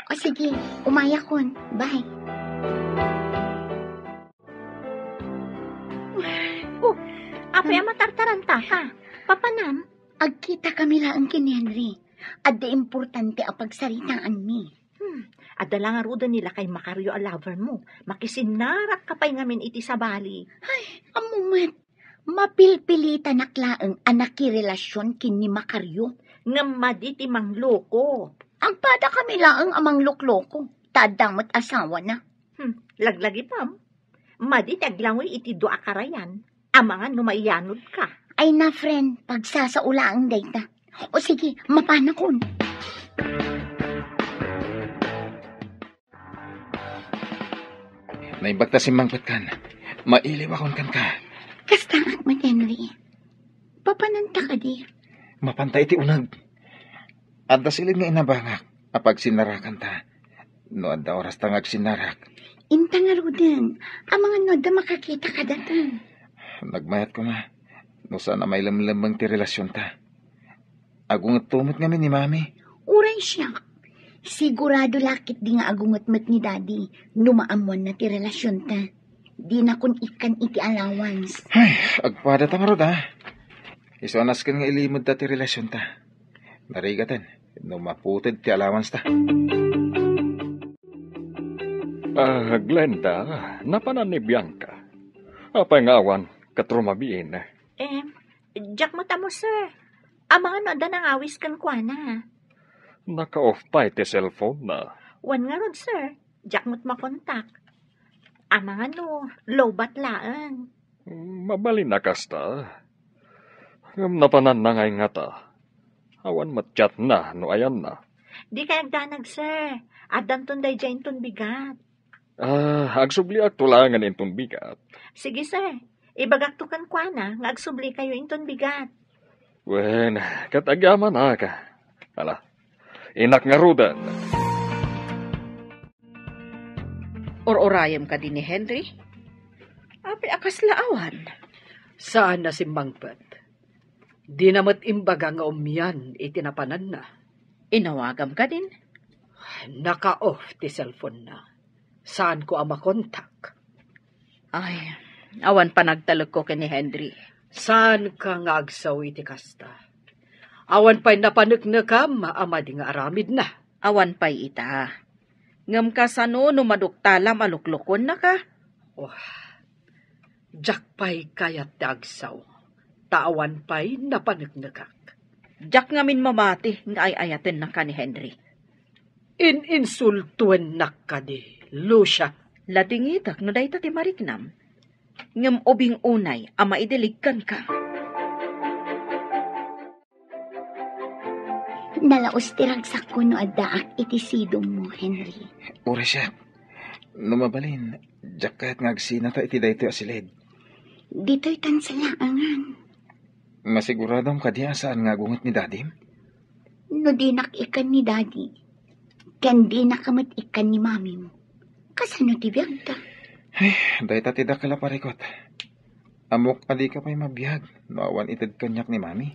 O sige, umayakon. Bye. Oh, apay a matartarantaka? Papanam? Agkitakami laeng ken ni Henry. Adda importante a pagsaritaanmi. Hmm, adda la ngaruden ni lakay Macario a lover mo. Makisinnarakka pay ngamin iti sabali. Ay, ammo met. Mapilpilitanak laeng a nakirelasion ken ni Macario. Ngem madi ti mangloko. Agpadakami laeng a manglokloko. Ta adda met asawana. Hmm, laglagipem. Madi ti aglangoy iti dua a karayan. Amangan no maiyanodka. Ay na, friend, pagsasao laeng dayta. O sige, mapanakon. Naimbag ta simmangpetkan. Mailiwakon kenka. Kastaak met, Henry. Papananta kadi? Mapanta iti uneg. Adda siled nga inabangak a pagsinnarakanta. No adda orasta nga agsinnarak. Inta ngaruden, amangan no adda makakita kadata. Nagmayat koma, no saan a mailemlemmeng ti relasionta. Agungetto met ngamin ni Mami. Uray siak. Sigurado la ketdi nga agunget met ni Daddy no maammoanna ti relasionta. Dinakon ikkan iti allowance. Ay, agpadata ngarud, a. Isu a nasken nga ilimedta ti relasionta. Narigaten no maputed ti allowance ta. Ah, Glenda, napanan ni Bianca. Apay nga awan ket rumabiin? Em, diak met ammo, sir. Amangan no adda nangawis kenkuana. Naka-off pay ti cellphone na. Wen ngarud, sir. Diak met makontak. Amangan no lowbat laeng. Mabalin a kasta. Ngem napananna ngay ngata. Awan met chatna no ayanna. Dikay agdanag, sir. Addanton daydiay inton bigat. Ah, agsubliakto laengen inton bigat. Sige, sir. Ibagakto kenkuana nga agsublikayo inton bigat. Wen, ket agyamanak. Ala, innak ngaruden. Or-orayem kadi ni Henry? Apay a kasla awan? Saan a simmangpet. Dina met imbaga nga umian iti napananna. Inawagam kadin? Naka-off ti cellphone-na. Saanko a makontak. Ay, awan panagtalekko ken ni Henry. Saanka nga agsaw iti kasta? Awan pay napaneknekam a madi nga aramidna. Awan pay ita. Ngem kasano no maduktalam a luklukuennaka? Wah, diak pay kayat ti agsaw, ta awan pay napaneknekak. Diak ngamin mamati nga ay-ayatennaka ni Henry. In-insultuennak kadi, Lucia. Ladingitek no dayta ti mariknam. Ngem ubing unay a maidilig kenka. Nalaus ti ragsakko no addaak iti sidongmo, Henry. Uray siak. No mabalin, diak kayat nga agsinata iti daytoy a siled. Ditoy tansa laengen. Masiguradom kadi a saan nga agunget ni Dadim? No dinak ikkan ni Daddy, ken dinaka met ikkan ni Mamim, kasano ti biagda? Ay, dayta ti dakkel a parikut. Ammok a dika pay mabiag no awan ited kaniak ni Mami.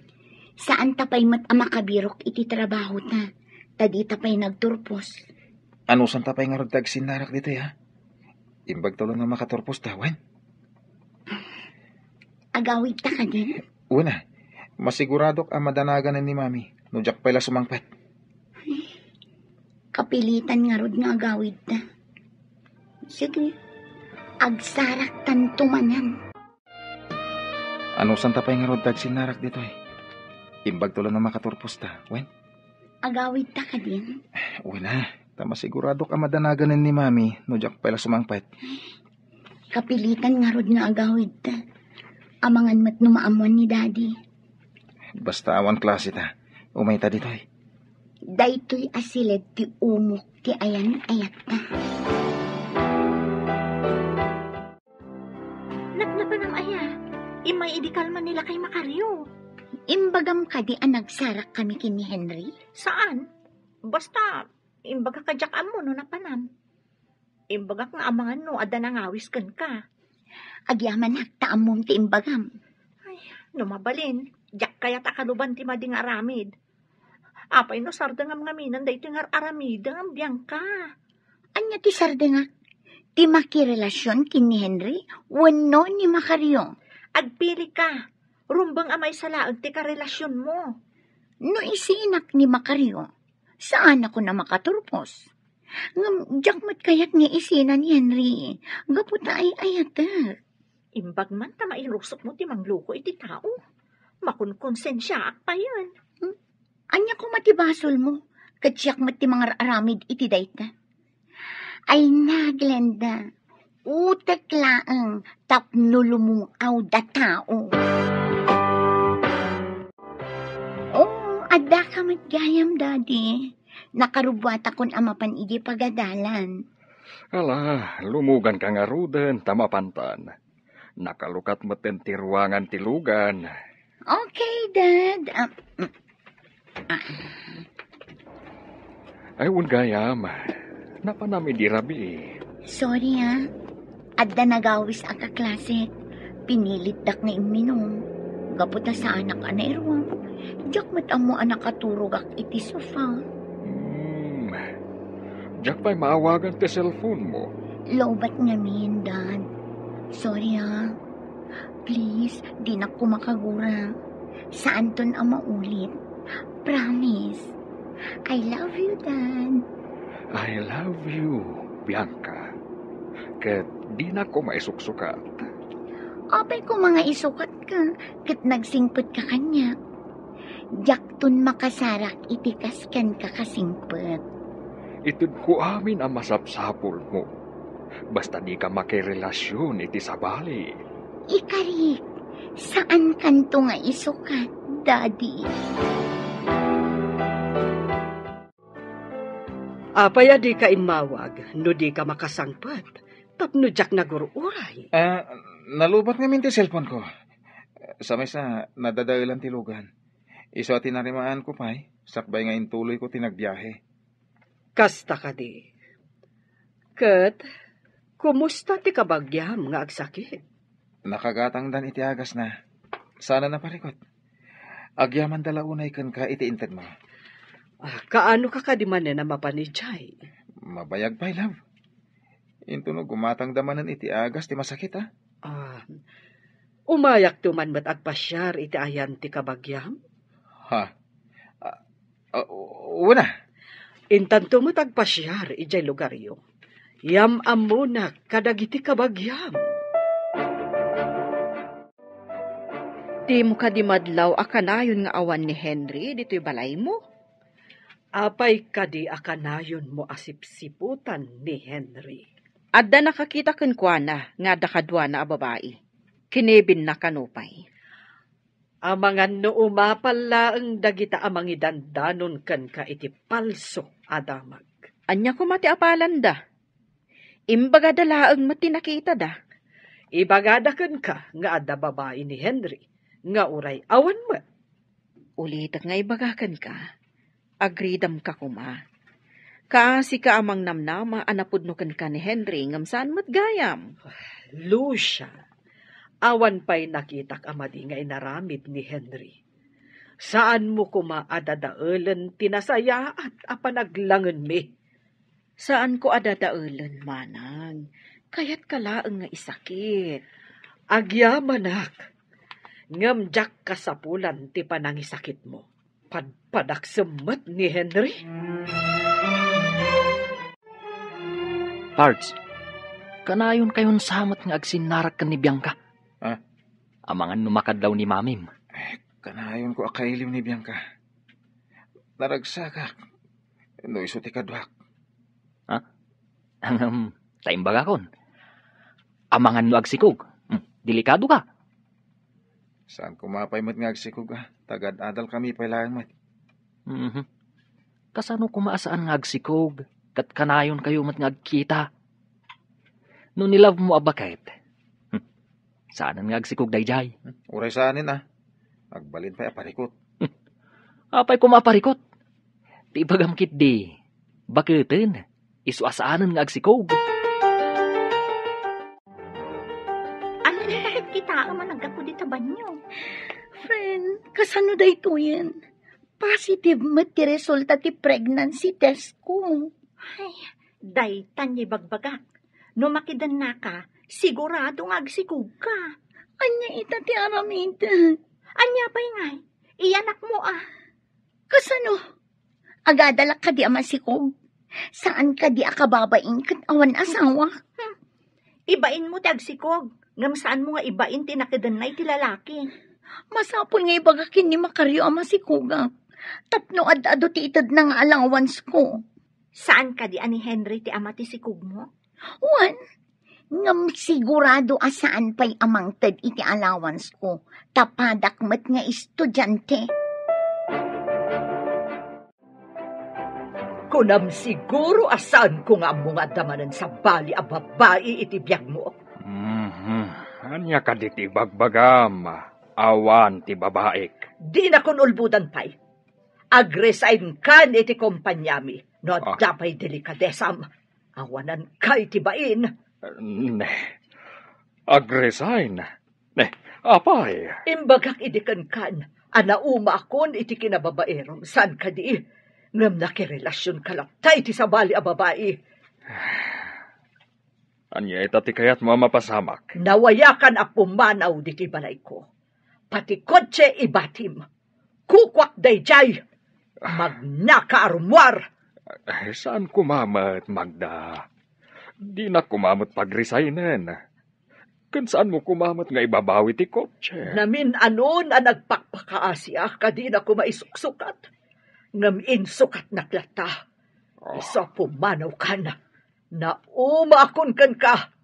Saanta pay met a makabirok iti trabahota, ta dita pay nagturpos. Anusanta pay ngarud ti agsinnarak ditoy, a? Imbag tulo no makaturposta, wen? Agawidta kadi? Wen a, masiguradok a madanaganen ni Mami no diak pay la sumangpet. Kapilitan ngarud nga agawidta. Sige, agsaraktanto manen. Anusanta pay ngarud ti agsinnarak ditoy? Imbag tulo no makaturposta, wen? Agawidta kadin? Wen a, ta masiguradok a madanaganen ni Mami no diak pay la sumangpet. Kapilitan ngarud nga agawidta. Amangan met no maammoan ni Daddy. Basta awan klaseta. Umayta ditoy. Daytoy a siled ti umok ti ayan-ayatta. Napnapanam aya? Immay idi kalman ni lakay Macario. Imbagam kadi a nagsarakkami ken ni Henry? Saan? Basta, imbagak a diak ammo no napanan. Imbagak nga amangan no adda nangawis kenka. Agyamanak ta ammom ti imbagam. Ay, no mabalin, diak kayat a kaluban ti madi nga aramid. Apay no sardengam ngaminen daytoy nga ar-aramidem, Bianca? Ania ti sardengak? Ti makirelasion ken ni Henry wenno ni Macario? Agpilika. Rumbeng a maysa laeng ti karelasionmo. No isinak ni Macario, saanakon a makaturpos. Ngem diak met kayat nga isina ni Henry, gapu ta ay-ayatek. Imbag man ta mainusotmo ti mangloko iti tao. Makonkonsensiaak payen. Hmm? Ania koma ti basolmo? Ket siak met ti mangar-aramid iti dayta. Ay na, Glenda, utek laeng tapno lumung-aw da tao. Oh, addaka met gayam, Daddy. Nakarubuatakon a mapan idiay pagadalan. Ala, lumuganka ngaruden ta mapantan. Nakalukat metten ti ruangan ti lugan. Okay, Dad. Ah, mm. Ah. Ay, wen gayam. Napanam idi rabii. Sorry, ah. Adda nagawis a kaklasek. Pinilitdak nga imminum. Gapu ta saanak a nairuam. Diak met ammo a nakaturogak iti sofa. Hmm. Diak pay maawagan ti cellphone mo. Lowbat ngamin, Dad. Sorry, ah. Please, dinak koma kagura. Saanton a maulit. Promise. I love you, Dad. I love you, Bianca. Ket dinak koma isuksukat. Apay koma nga isukatka, ket nagsingpetka kaniak. Diakton makasarak iti kas kenka kasingpet. Itedko amin a masapsapulmo. Basta dika makirelasion iti sabali. Ikarik, saankanto nga isukat, Daddy. Apay a dika immawag no dika makasangpet tapno diak nagur-uray? Ah, nalubat ngamin ti cellphone ko. Sa maysa, nadadaelan ti lugan. Isu a tinarimaan ko pay, sakbay nga intuloy ko ti nagbiahe. Kasta kadi. Ket, kumusta ti kabagiam nga agsakit? Nakagatangdan iti agasna. Saan a naparikot. Agyamanda la unay kenka iti intedmo. Ah, kaano ka kadi manen a mapan idiay? Mabayag pay, love. Intono gumatangda manen iti agas ti masakit, a. Ah, umayakto man met agpasiar iti ayan ti kabagiam? Ha? Ah, ah, una. Intanto met agpasiar idiay lugaryo. Yam-ammonak kadagiti kabagiam. Dimo kadi madlaw a kanayon nga awan ni Henry ditoy balaymo? Apay kadi a kanayonmo a sipsiputan ni Henry? Adda nakakita kenkuana nga adda kaduana a babai. Kinibinna kano pay. Amangan no umapal laeng dagita a mangidandanon kenka iti palso a damag. Ania koma ti apalanda? Imbagada laeng met ti nakitada. Ibagada kenka nga adda babai ni Henry nga uray awan met. Ulitek nga ibaga kenka, agridamka koma. Kaasika a mangnamnama a napudno kenka ni Henry ngem saan met gayam. Lucia, awan pay nakitak a madi nga inaramid ni Henry. Saanmo koma a dadaelen ti nasayaat a panaglangenmi. Saanko a dadaelen, manang. Kayatka laeng nga isakit. Agyamanak, ngem diak kasapulan ti panangisakitmo. Padpadak semmet ni Henry. Pards, kanayon kayon sa met nga agsinnarak ken ni Bianca. Ah? Amangan no makadlaw ni mamim. Eh, kanayonko a kailiw ni Bianca. Naragsakak no isu ti kaduak. Ha? Ngem, ta imbagakon. Amangan no agsikog. Hmm, delikado ka. Saan koma pay met nga agsikog, a. Tagad-adal kami pay laeng met. Mhm. Kasano koma a saan nga agsikog, ket kanayon kayo met nga agkita? No ni-love mo a baket, hmm, saanen nga agsikog daydiay? Hmm, uray saanen, a. Agbalin pay a parikot. Hmm. Apay koma a parikot? Ti ibagam ketdi, baketen, isu a saanen nga agsikog. Ania ti nakit-kitaem a naggapu dita banio? Friend, kasano daytoyen? Positive met ti resulta ti pregnancy test ko. Ay, daytan nga ibagbagak. No makidennaka, sigurado nga agsikogka. Ania ita ti aramidek? Ania pay ngay? Iyanakmo a. Kasano? Agadalak kadi a masikog? Saan kadi a kababain ket awan asawa? Hmm. Ibainmo ti agsikog, ngem saanmo nga ibain ti nakidennay ti lalaki. Masapul nga ibaga ken ni Macario a masikogak, tapno ad-adu ti itedna nga allowance ko. Saan kadi a ni Henry ti ama ti sikogmo? Wen, ngem sigurado a saan pay a mangted iti allowance ko, ta padak met nga estudiante. Kunam siguro a saanko nga ammo nga adda manen sabali a babai iti biagmo. Mhm. Ania kadi ti ibagbagam? Awan ti babaik. Dinakon ulbodan pay. Agresign kan iti kompaniami no adda pay delikadesam. Awanan kay ti bain. Ne. Agresign? Ne, apay? Imbagak idi kenkan a naumaakon iti kinababaerom, saan kadi? Ngem nakirelasionka latta iti sabali a babai. Ania ita ti kayatmo a mapasamak? Nawayakan a pumanaw ditoy balayko. Pati kotse ibatim. Kukuak daydiay. Magnaka a rummuar. Eh, saan koma met, Magda? Dinak koma met pagresignen. Ken saanmo koma met nga ibabawi ti kotse? Namin-anon a nagpakpakaasiak a dinak koma isuksukat. Ngem insukatnak latta. Oh. Isu a pumanawkan. Naumaakon kenka.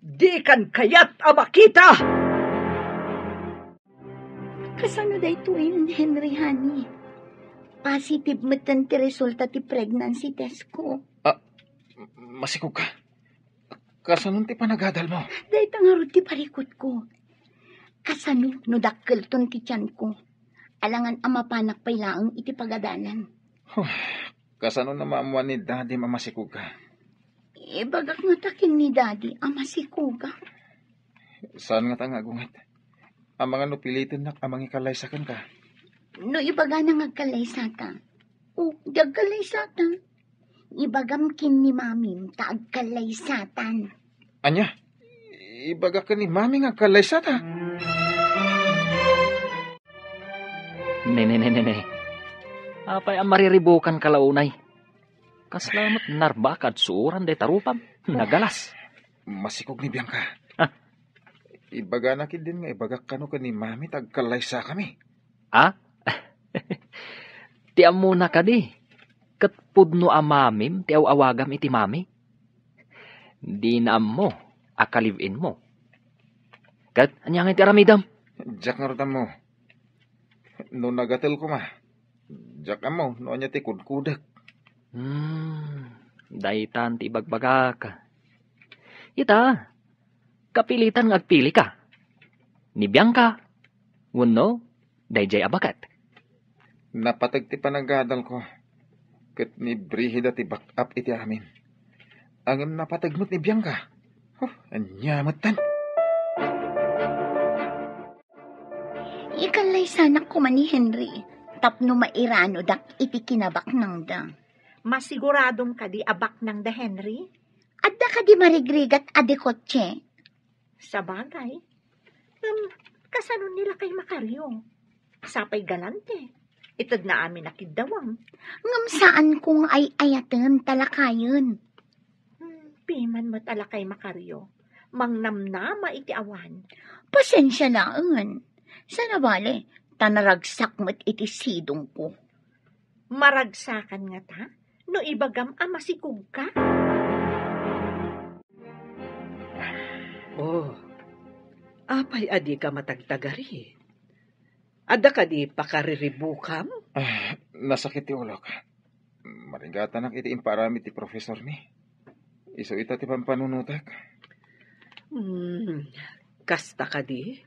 Dikan kayat a makita! Kasano daytoyen, Henry, honey? Positive metten ti resulta ti pregnancy test ko. Masikogka? Kasano ti panagadalmo? Dayta ngarud ti parikutko. Kasano no dakkelton ti tiyanko? Alangan a mapanak pay laeng iti pagadalan. Huh, kasano no maammuan ni Daddy a masikogka? Ibagak ngata ken ni Daddy a masikogak. Saan ngata nga agunget? Amangan no pilitennak a mangikallaysa kenka? No ibagana nga agkallaysata, o, di agkallaysata. Ibagam ken ni Mamim ta agkallaysatan. Ania? Ibagak ken ni Mami nga agkallaysata? Ne, ne, ne, ne, ne. Apay a mariribukanka la unay? Kasla met narbakad suoran dayta rupam. Nagalas. Masikog ni Bianca. Ah. Ibagana ketdin nga ibagak kano ken ni Mami ta agkallaysakami. Ah? Ti ammona kadi, ket pudno a Mamim ti aw-awagam iti Mami. Dina ammo a ka-live-in-mo. Ket ania ngay ti aramidem? Diak ngarud ammo. No nagatel koma, diak ammo no ania ti kudkudek. Hmm, daytan ti ibagbagak. Ita, kapilitan nga agpilika. Ni Bianca, wenno daydiay a baket. Napateg ti panagadalko, ket ni Brigida ti back-up iti amin. Ngem napateg met ni Bianca. Huh, ania metten? Ikallaysanak koma ni Henry tapno mairanodak iti kinabaknangda. Masiguradom kadi a baknangda, Henry? Adda kadi marigrigat a dikotse? Sabagay. Ngem, kasano ni lakay Macario? Sapay galante. Itedna amin a kiddawam. Ngem saanko nga ay-ayaten ta lakayen. Hmm, piman met a lakay Macario. Mangnamnama iti awan. Pasensia laeng. Saan a bale, ta naragsak met iti sidongko. Maragsakan ngata no ibagam a masikogka? Oh, apay a dika matagtagari? Adda kadi pakariribukam? Ah, nasakit ti ulok. Marigatanak iti impaaramid ti profesormi. Isu ita ti pampanunotek. Hmm, kasta kadi?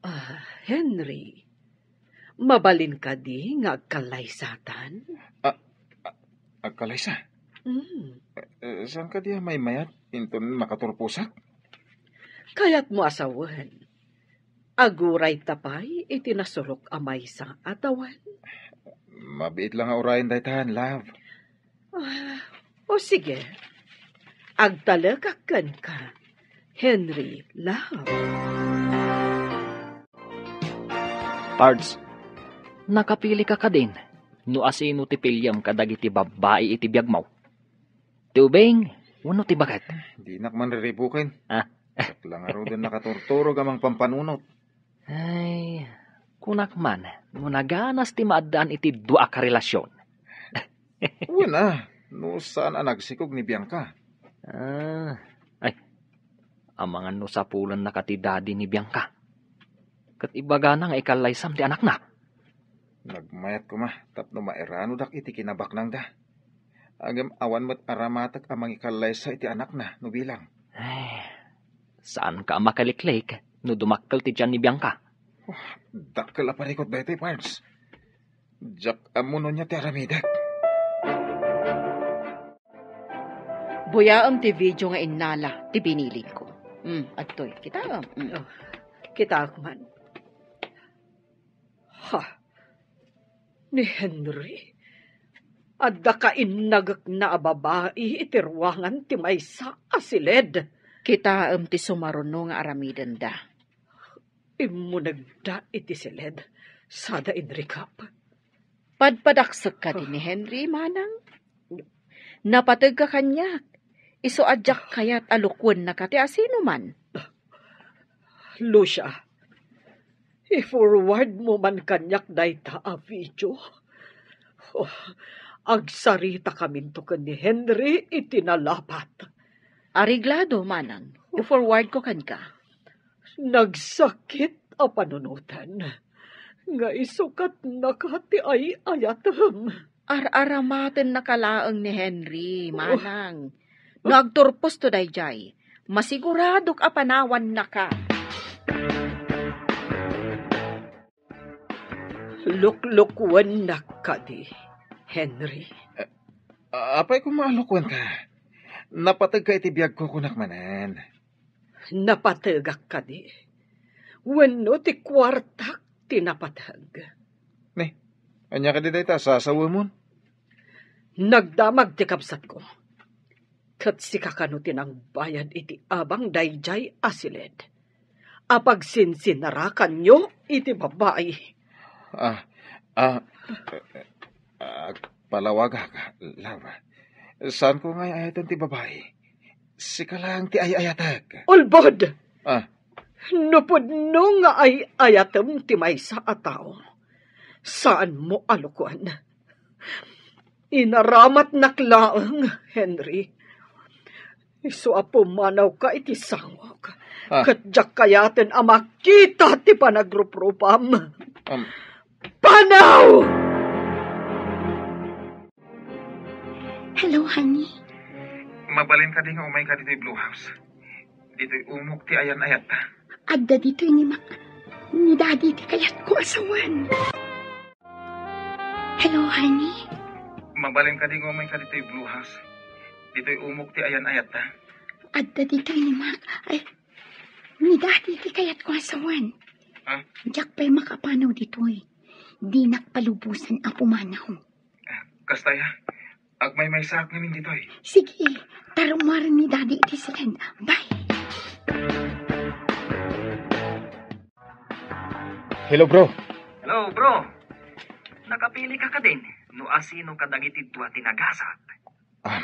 Ah, Henry, mabalin kadi nga agkallaysatan? Ah, ah, agkallaysa? Hmm. Eh, saan kadi a maymayat inton makaturposak? Kayatmo a sawen, agurayta pay iti nasurok a maysa a tawen? Mabiit la nga urayen daytan, love. Ah, o sige. Agtalekak kenka, Henry, love. Pards, nakapilika kadin no asino ti piliem kadagiti babbai iti biagmo? Ti ubing wenno ti baket? Dinak man riribuken. Ah. Diak la ngaruden nakaturturog a mangpampanunot. Ay, kunak man, no naganas ti maaddaan iti dua a karelasion. Wen a, no saan a nagsikog ni Bianca. Ah, ay, amangan no sapulennaka ti daddy ni Bianca. Ket ibagana nga ikallaysam ti anakna. Nagmayat koma tapno mairanodak iti kinabaknangda. Ngem awan met aramatek a mangikallaysa iti anakna no bilang. Ay, saanka a makaliklik no dumakkel ti tian ni Bianca. Oh, dakkel a parikut daytoy, Pards. Diak ammo no ania ti aramidek. Buyaem ti video nga innala ti binilingko. Mm, adtoy. Kitaem. Mm. Oh, kitaek man. Ha? Ni Henry? Adda kainnagekna a babai iti ruangan ti maysa a siled. Kitaem ti sumaruno nga aramidenda. Immunegda iti siled, sada inrikap. Padpadaksek kadi ni Henry, manang? Napategka kaniak. Isu a diak kayat a lukuennaka ti asinoman. Lucia, i-forward mo man kaniak dayta a video. Oh, agsaritakaminto ken ni Henry iti nalapat. Areglado, manang. I-forward ko kenka. Nagsakit a panunoten nga isukatnaka ti ay-ayatem. Ar-aramatennaka laeng ni Henry, Oh. manang. No agturposto daydiay, masiguradok a panawannaka. Luklukuennak kadi, Henry. A-, apay koma a lukuenka? Napategka iti biagko, kunak manen. Napategak kadi? Wenno ti kuartak ti napateg? Ni, ania kadi dayta a sasawemon? Nagdamag ti kabsatko. Ket sika kano ti nangbayad iti abang daydiay a siled a pagsinsinarakanyo iti babai? Ah, ah, agpalawagak, Laura. Saanko nga ay-ayaten ti babai. Sika laeng ti ay-ayatek. Ulbod! Ah. No pudno nga ay-ayatem ti maysa a tao, saanmo a lukuen. Inaramatnak laeng, Henry. Isu a pumanawka iti sangok. Ah. Ket diak kayaten a makita ti panagruprupam. Um. Panaw! Hello, honey. Mabalin kadi nga umayka ditoy Blue House? Ditoy umok ti ayan-ayatta. Adda ditoy ni Ma-, ni Daddy ti kayatko a sawen. Hello, honey. Mabalin kadi nga umayka ditoy Blue House? Ditoy umok ti ayan-ayatta. Adda ditoy ni Mac. Ay, ni Daddy ti kayatko a sawen. Ha? Diak pay makapanaw ditoy. Dinak palubosan a pumanaw. Kasta aya, agmaymaysaak ngamin ditoy. Sige, tarumaren ni Daddy iti siled. Bye. Hello, bro. Hello, bro. Nakapilika kadin no asino kadagiti dua ti nagasat? Um,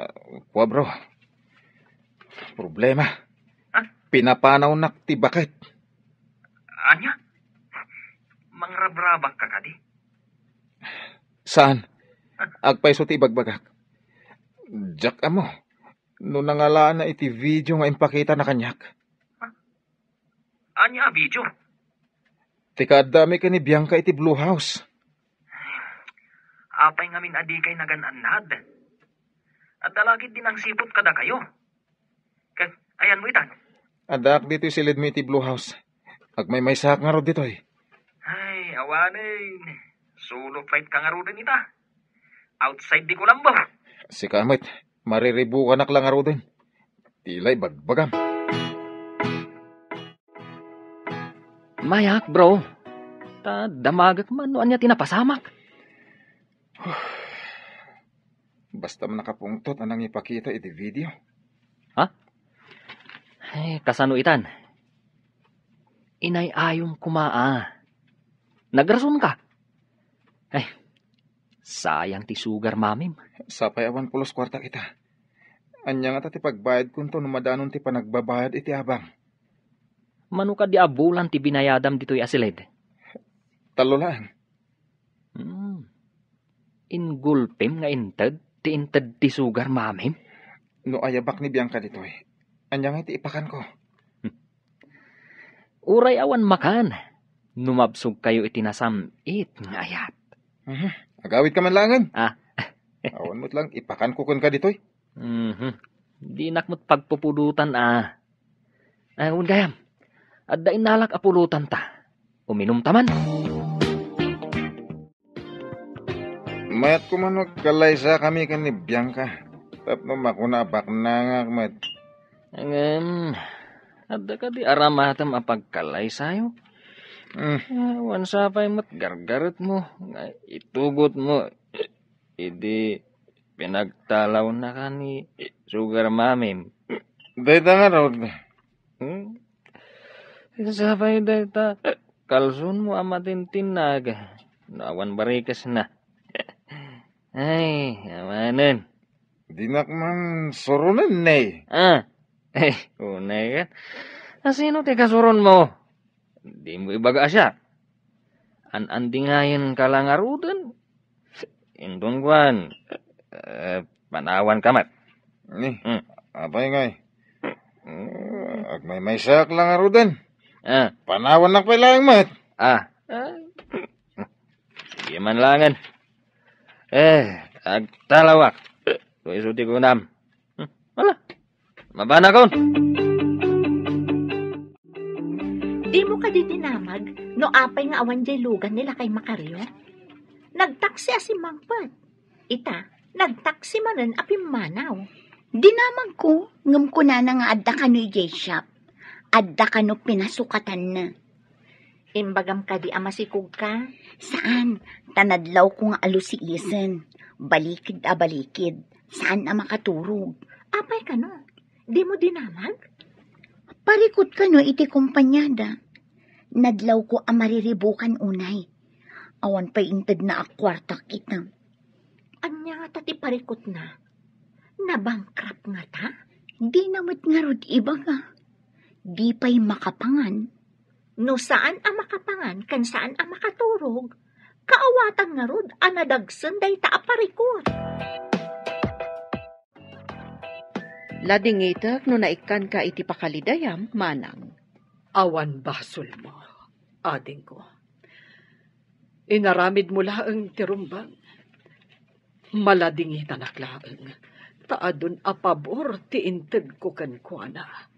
uh, kua, bro. Problema. Ha? Pinapanawnak ti baket. Ania? Mangrabrabak ka kadi? Saan? Agpayso ti ibagbagak. Diak ammo no nangalaanna iti video nga impakitana kaniak. Ania a video? Ti kaaddami ken ni Bianca iti Blue House. Apay ngamin a dikay nagan-annad? Adda la ketdi nangsiput kadakayo. Ket ayanmo itan? Addaak ditoy siledmi iti Blue House. Agmaymaysaak ngarud ditoy. Ay, awanen. Solo flight ka ngaruden ita. Outside di Colombo. Sika met, mariribukanak la ngaruden. Ti la ibagbagam. Mayak, bro. Ta damagek man no ania ti napasamak. Basta man nakapungtot a nangipakita iti video. Ha? Ay, kasano itan? Inay-ayom koma a. Nagrasonka. Ay, sayang ti sugar mamim. Sapay awan pulos kuarta ita. Ania ngata ti pagbayadkonto no madanon ti panagbabayad iti abang? Mano kadi a bulan ti binayadam ditoy a siled? Tallo laeng. Hmm. Ingulpem nga inted ti inted ti sugar mamim? No ayabak ni Bianca ditoy, ania ngay ti ipakanko? Uray awan makan, no mabsogkayo iti nasam-it nga ayat. Mhm. Agawidka man laengen. Ah. Awan met lang ipakanko kenka ditoy. Mhm. Dinak met pagpupudotan a. Ay, wen gayam. Adda innalak a pulotanta. Uminumta man. Mayat koma no agkalaysakami ken ni Bianca tapno makuna a baknangak met. Ngem, adda kadi aramatem a pagkalaysayo? Hmm. Awan sapay met gargaretmo nga itugotmo idi pinagtalawnaka ni Sugar Mamim. Dayta ngarud. Hmm? Sapay dayta kalsonmo a matintinnag no awan barikesna. Ay, awanen. Dinak man suronen, ne. Ah. Ay, unay ket. Asino ti kasuronmo? Dimo ibaga a siak. An-andingayenka la ngaruden. Inton kuan, eh, panawanka met. Ni, Hmm. apay ngay? Hmm. Agmaymaysaak la ngaruden. Ah. Panawannak pay laeng met. Ah. Ah. Sige man laengen. Eh, agtalawak. Isu ti kunam. Hmm, ala. Mabanakon. Dimo kadi dinamag no apay nga awan jay lugan ni Lakay Macario? Nagtaksi a simmangpet. Ita, nagtaksi manen a pimmanaw. Dinamagko, ngem kunana nga adda kano idiay shop. Adda kano pinasukatanna. Imbagam kadi a masikogka? Saan, ta nadlawko nga alusiisen. Balikid a balikid. Saan a makaturog. Apay kano? Dimo dinamag? Parikut kano iti kompaniada. Nadlawko a mariribukan unay. Awan pay intedna a kuartak ita. Ania ngata ti parikutna? Nabankrupt ngata? Dina met ngarud ibaga. Di pay makapangan. No saan a makapangan ken saan a makaturog, kaawatan ngarud a nadagsen dayta a parikut. Ladingitek no naikkanka iti pakalidayam, manang. Awan basolmo, adingko. Inaramidmo laeng ti rumbeng. Maladingitanak laeng, ta adun a pabor ti intedko kenkuana.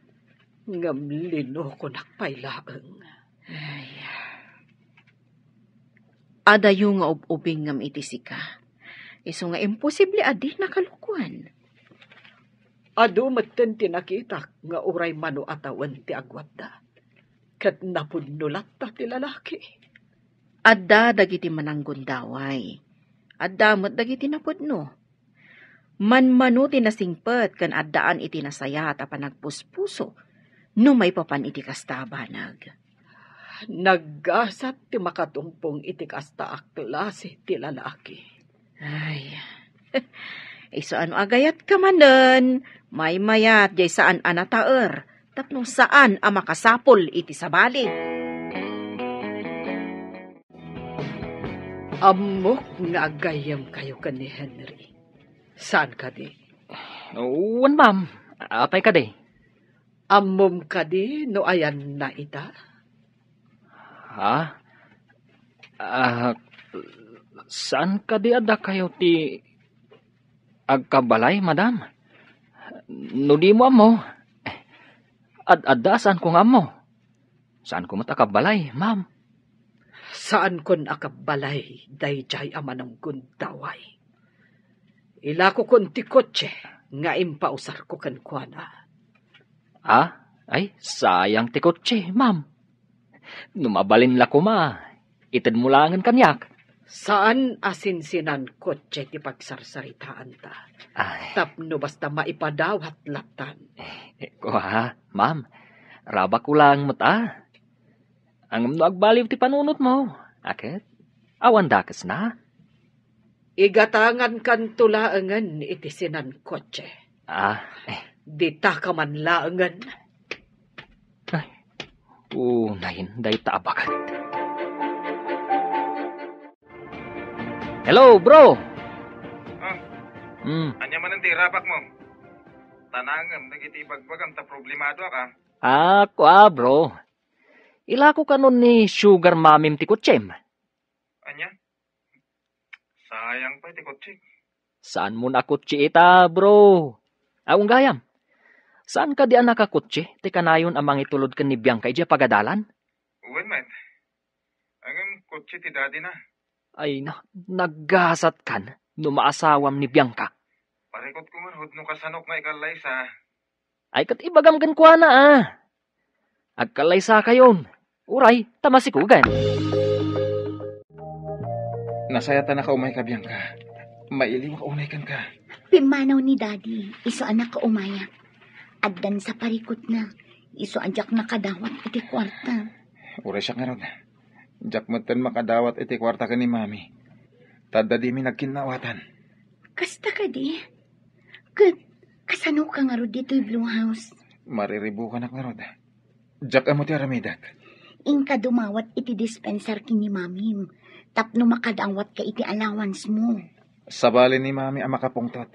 Ngem linokonak pay laeng. Ay. Adayo nga ub-ubingngem iti sika. Isu nga imposible a dinaka lukuan. Adu metten ti nakitak nga uray mano a tawen ti agwatda. Ket napudno latta ti lalaki. Adda dagiti mananggundaway. Adda met dagiti napudno. Manmano ti nasingpet ken addaan iti nasayaat a panagpuspuso no maipapan iti kasta a banag. Naggasat ti makatungpong iti kasta a klase ti lalaki. Ay, isu a no agayatka manen, maymayat jay saan a nataer tapno saan a makasapul iti sabali. Ammok nga agayyemkayo ken ni Henry. Saan kadi? Wen, ma'am. Apay kadi? Ammom kadi no ayanna ita? Ha? Ah, saan kadi a dakayo ti agkabalay, madam? No dimo ammo, ad-adda a saanko nga ammo. Saanko met a kabbalay, ma'am. Saankon a kabbalay daydiay a mananggundaway. Ilakokon ti kotse nga impausarko kenkuana. Ah, ay, sayang ti kotse, ma'am. No mabalin la koma, itedmo laengen kaniak. Saan a sinsinan kotse ti pagsarsaritaanta. Ay. Tapno basta maipadawat lattan. Eh, kua, ma'am, rabakko laeng met a. Ngem no agbaliw ti panunotmo, a ket, awan dakesna? Igatangankanto laengen iti sinan kotse. Ah, eh. Ditaka man laengen. Ay, unayen dayta a baket. Hello, bro! Ah, Hmm. Ania manen ti irabakmo? Tanangem dagiti ibagbagam ta problemadoak, a. Ah, kua, bro. Ilako kanon ni sugar mamim ti kotsem? Ania? Sayang pay ti kotsek. Saanmon a kotse ita, bro? Aw, gayam. Saan kadi a nakakotse ti kanayon a mangitulod ken ni Bianca idiay pagadalan? Wen met. Ngem kotse ti daddy na. Ay na, naggasatkan no maasawam ni Bianca. Parikutko ngarud no kasanok nga ikallaysa. Ay, ket ibagam kenkuana, a. Agkallaysakayon. Uray, ta masikugan. Nasayaat a nakaumayka, Bianca. Mailiwak unay kenka. Pimmanaw ni Daddy, isu a nakaumayak. Addan sa parikutna, isu a diak nakadawat iti kuarta. Uray siak ngarud. Diak metten makadawat iti kuarta ken ni Mami. Ta adda dimi nagkinnaawatan. Kasta kadi? Ket kasanoka ngarud ditoy Blue House? Mariribukanak ngarud. Diak ammo ti aramidek. Inka dumawat iti dispensar ken ni Mamim tapno makadawatka iti allowance mo. Sabali ni Mami a makapungtot.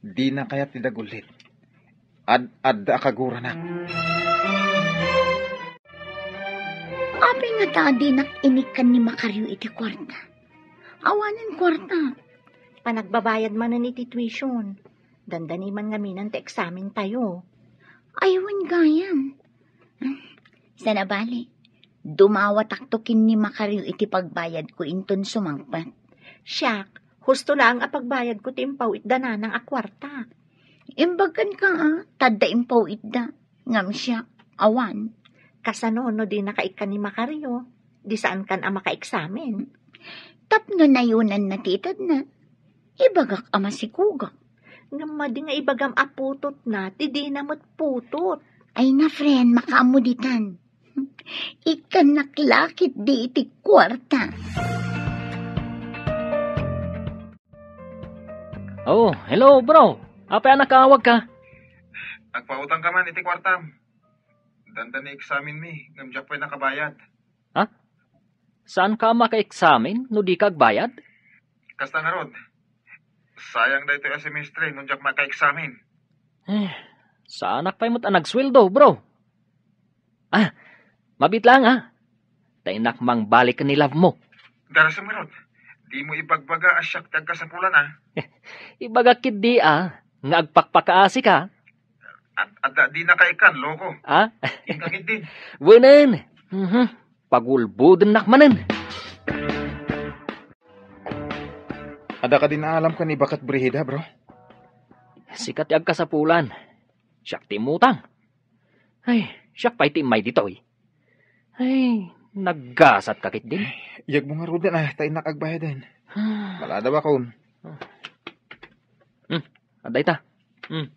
Dina kayat ti dagullit. Ad-adda a kaguranak. Apay ngata a dinak inikkan ni Macario iti kuarta? Awanen kuarta. Panagbabayad manen iti tuition. Dandani man ngamin ti eksamen tayo. Ay, wen gayam. Sana bali, dumawatakto ken ni Macario iti pagbayadko inton sumangpet. Siak, husto laeng a pagbayadko ti impaw-itda nanang a kuarta. Imbag kenka, a, tadda impaw-itda. Ngem siak, awan. Kasano no dinaka ikkan ni Macario? Di saankan a makaeksamen. Tapno nayunanna ti itedna, ibagak a masikugak. Ngem madi nga ibagam a putotna, ti dina met putot. Ay na, friend, makaammo ditan. Ikkannak la ketdi iti kuarta. Oh, hello, bro. Apay a nakaawagka? Agpautangka man iti kuartam. Dandani eksamenmi, ngem diak pay nakabayad. Ha? Saanka a makaeksamen no dika agbayad? Kasta ngarud. Sayang daytoy a semestre no diak makaeksamen. Eh, saanak pay met a nagsueldo, bro. Ah, mabiit laeng, a. Ta innak mangbalik ken ni love mo. Darasem ngarud, dimo ibagbaga a siak ti agkasapulan, a. Ibagak ketdi, a, nga agpakpakaasika. At, at dinaka ikkan, loko. A? Inka ketdin. Wenen. Mhm. Pagulbodennak manen. Adda kadi naalamka ni Baket Brigida, bro? Sika ti agkasapulan. Siak ti immutang. Ay, siak pay ti immay ditoy. Ay, naggasatka ketdin. Yegmo ngaruden, a, ta innak agbayaden. Ah. Malada bakon. Hmm, adda ita. Hmm.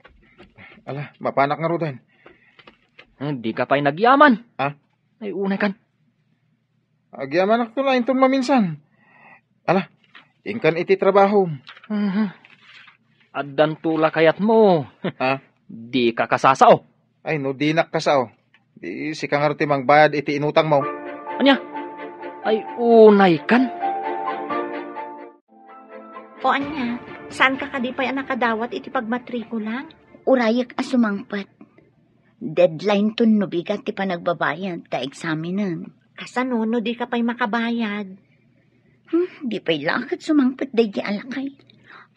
Ala, mapanak ngaruden. Ah, dika pay nagyaman. A? Ay, unay kan. Agyamanakto la inton maminsan. Ala, inkan iti trabahom. Mhm. Addanto la kayatmo. A? Dika kasasao. Ay, no dinak kasao, di sika ngarud ti mangbayad iti inutangmo. Ania? Ay, unay kan. O ania, saanka kadi pay a nakadawat iti pagmatrikula? Urayek a sumangpet. Deadline ton no bigat ti panagbabayad ta eksamenen. Kasano no dika pay makabayad? Hmm, di pay la ket sumangpet daydi a lakay.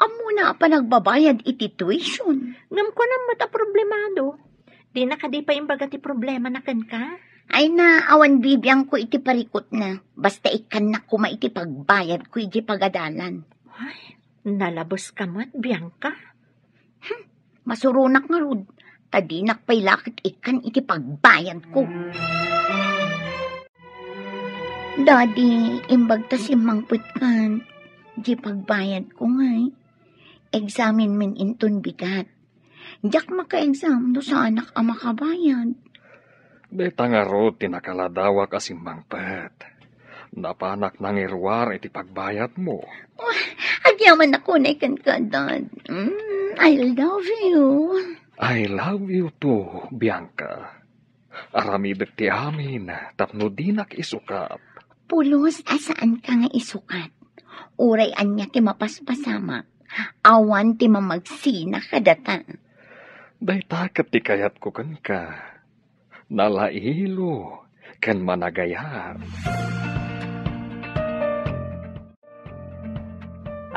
Ammona a panagbabayad iti tuition. Ngem kunam met a problemado. Dina kadi pay imbaga ti problemana kenka? Ay na, awan bibiangko iti parikutna. Basta ikkannak koma iti pagbayadko iti pagadalan. Ay, nalabeska met, Bianca. Hmm, masuronak ngarud, ta dinak pay la ket ikkan iti pagbayadko. Daddy, imbag ta simmangpetkan, di pagbayadko ngay. Eksamenmin inton bigat. Diak maka-exam no saanak a makabayad. Dayta ngarud ti nakaladawak a simmangpet. Napanak nangiruar iti pagbayadmo. Oh, agyamanak unay kenka, Dad. Mm, I love you. I love you too, Bianca. Aramidek ti amin tapno dinak isukat. Pulos a saanka nga isukat. Uray ania ti mapaspasamak, awan ti mamagsina kadata. Dayta ket ti kayatko kenka. Nalailo ken managayat.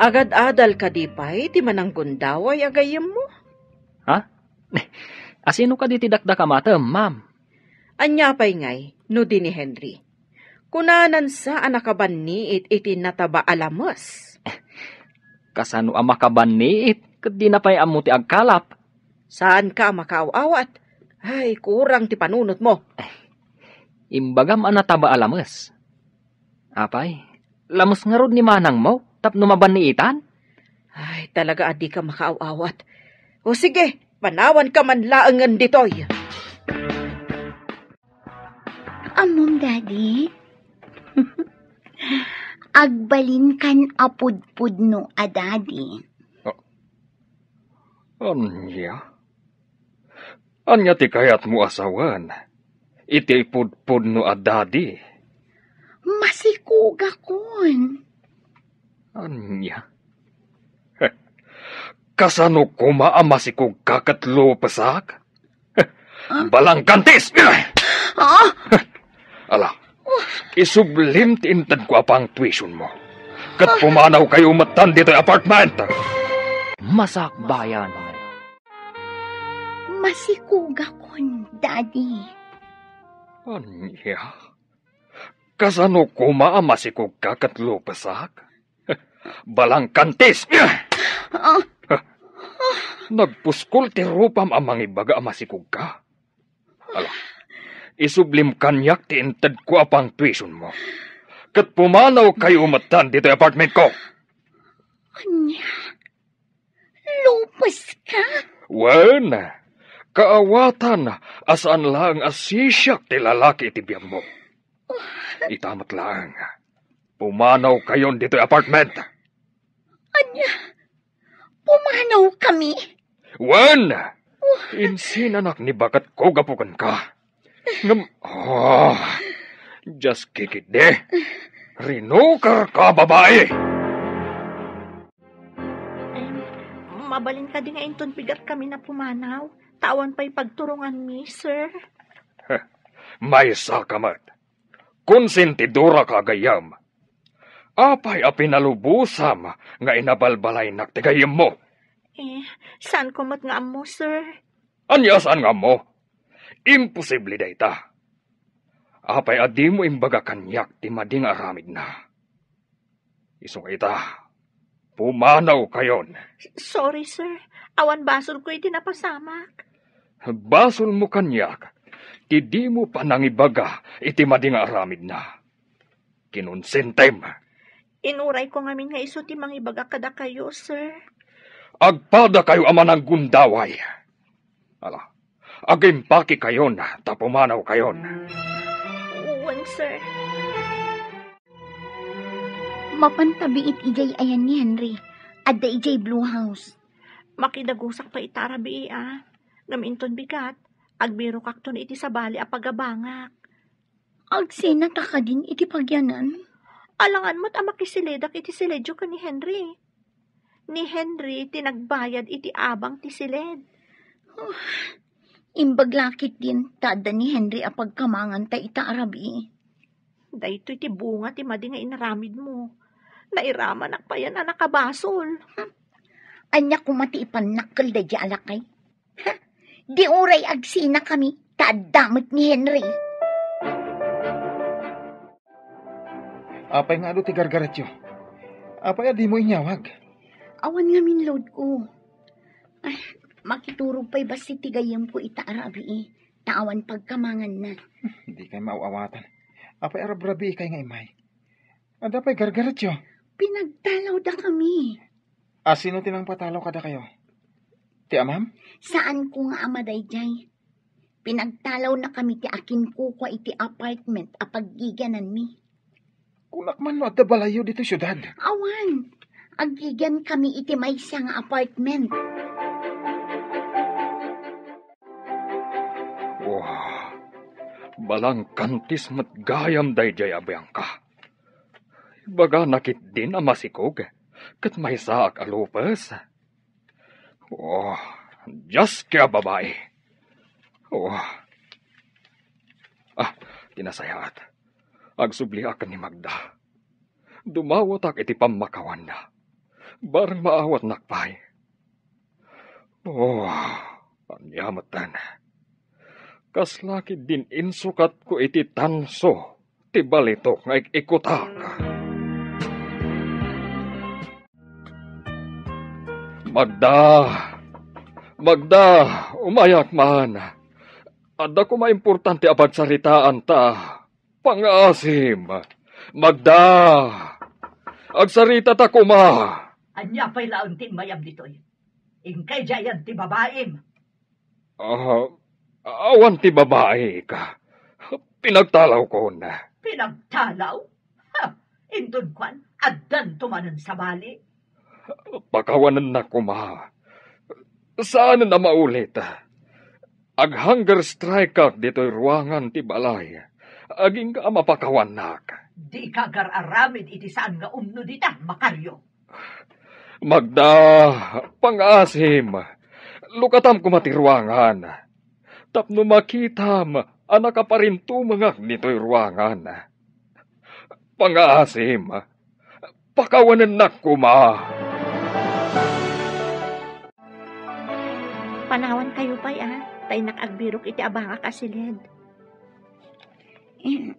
Agad-adal kadi pay ti mananggundaway a gayyemmo? Ha? Asino kadi ti dakdakamatem, ma'am? Ania pay ngay no di ni Henry? Kunanan sa a nakabanniit iti nataba a lames. Kasano a makabanniit ket dina pay ammo ti agkalap? Saanka a makaaw-awat? Ay, kurang ti panunotmo. Imbagam a nataba a lames. Apay, lames ngarud ni manangmo tapno mabanniitan? Ay, talaga a dika makaaw-awat. O sige, panawanka man laengen ditoy. Ammom, Daddy? Agbalinkan a pudpudno a daddy. Ah, ania? Ania ti kayatmo a sawen iti pudpudno a daddy? Masikugakon. Ania? Heh, kasano koma a masikugka ket lupesak? Heh, ah? Balangkantis! Ah! Heh, ala, isublim ti intedko a pangtuitionmo. Ket pumanawkayo metten ditoy apartment. Masakbayan. Masikugakon, Daddy. Ania? Kasano koma a masikugka ket lupesak? Balangkantis! Ah. Nagpuskol ti rupam a mangibaga a masikugka. Ala, isublim kaniak ti intedko a pangtuitionmo. Ket pumanawkayo metten ditoy apartmentko. Ania? Lupeska? Wen, kaawatan a saan laeng a sisiak ti lalaki iti biagmo. Ita met laeng, pumanawkayon ditoy apartment. Ania? Pumanawkami? Wen, insinanak ni baketko gapu kenka. Ngem, oh, just kikiddi. Rinukerka, babai! Em, mabalin kadi nga inton bigat kami a pumanaw? Ta awan pay pagturonganmi, sir. Heh, maysa ka met. Konsentidora ka a gayyem. Apay a pinalubosam nga inabalbalaynak ti gayyemmo? Eh, saanko met nga ammo, sir. Ania saan nga ammo? Imposible dayta. Apay a dimo imbaga kaniak ti madi nga aramidna? Isu nga ita, pumanawkayon. Sorry, sir. Awan basolko iti napasamak. Basolmo kaniak ti dimo panangibaga iti madi nga aramidna. Kinonsentem. Inurayko ngamin nga isu ti mangibaga kadakayo, sir. Agpadakayo a mananggundaway. Ala, agimpakekayon ta pumanawkayon. Wen, sir. Mapan ta biit idiay ayan ni Henry. Adda idiay Blue House. Makidagusak pay ita a rabii, a. Ngem inton bigat, agbirokakton iti sabali a pagabangak. Agsina ta kadin iti pagyanan? Alangan met a makisilidak iti siledyo ken ni Henry. Ni Henry ti nagbayad iti abang ti siled. Imbag la ketdin ta adda ni Henry a pagkamanganta ita a rabii. Daytoy ti bunga ti madi nga inaramidmo. Nairamanak payen a nakabasol. Ania koma ti ipannakkel daydiay a lakay? Ha? Di uray agsinakami, ta adda met ni Henry. Apay nga adu ti gargaretyo? Apay a dimo inyawag? Awan ngamin loadko. Ah, makiturog pay bassit ti gayyemko ita a rabii, ta awan pagkamanganna. Dikay maaw-awatan. Apay a rabrabiikay nga immay? Adda pay gargaretyo? Pinagtalawdakami. A, sino ti nangpatalaw kadakayo? Ti amam? Saanko nga ama daydiay. Pinagtalawnakami ti akinkukua iti apartment a paggigiananmi. Kunak man no adda balayyo ditoy siudad? Awan. Aggigiankami iti maysa nga apartment. Wah, balangkantis met gayam daydiay a Bianca. Ibagana ketdin a masikog, ket maysaak a lupes. Oh, Dios, kaya babai. Oh. Ah, ti nasayaat. Agsubliak ken ni Magda. Dumawatak iti pammakawanna. Bareng maawatnak pay. Oh, ania metten. Kasla ketdin insukatko iti tanso ti balitok nga ik-ikutak. Magda! Magda! Umayak man! Adda koma importante a pagsaritaan ta. Pangaasim! Magda! Agsaritata koma! Ania pay laeng ti immayam ditoy? Inkay diayan ti babaim? Ah, awan ti babaik. Pinagtalawkon. Pinagtalaw? Ha! Inton kuan, addanto manen sabali. Pakawanennak koma. Saanen a maulit. Ag-hunger strike-ak ditoy ruangan ti balay. Agingga a mapakawannak. Dika agar-aramid iti saan nga umno dita, Macario. Magda, pangaasim, lukatam koma ti ruangan. Tapno makitam a nakaparintumengak ditoy ruangan. Pangaasim, Pakawanennak koma. Panawankayo pay, a, ta innak agbirok iti abangak a siled. Eh,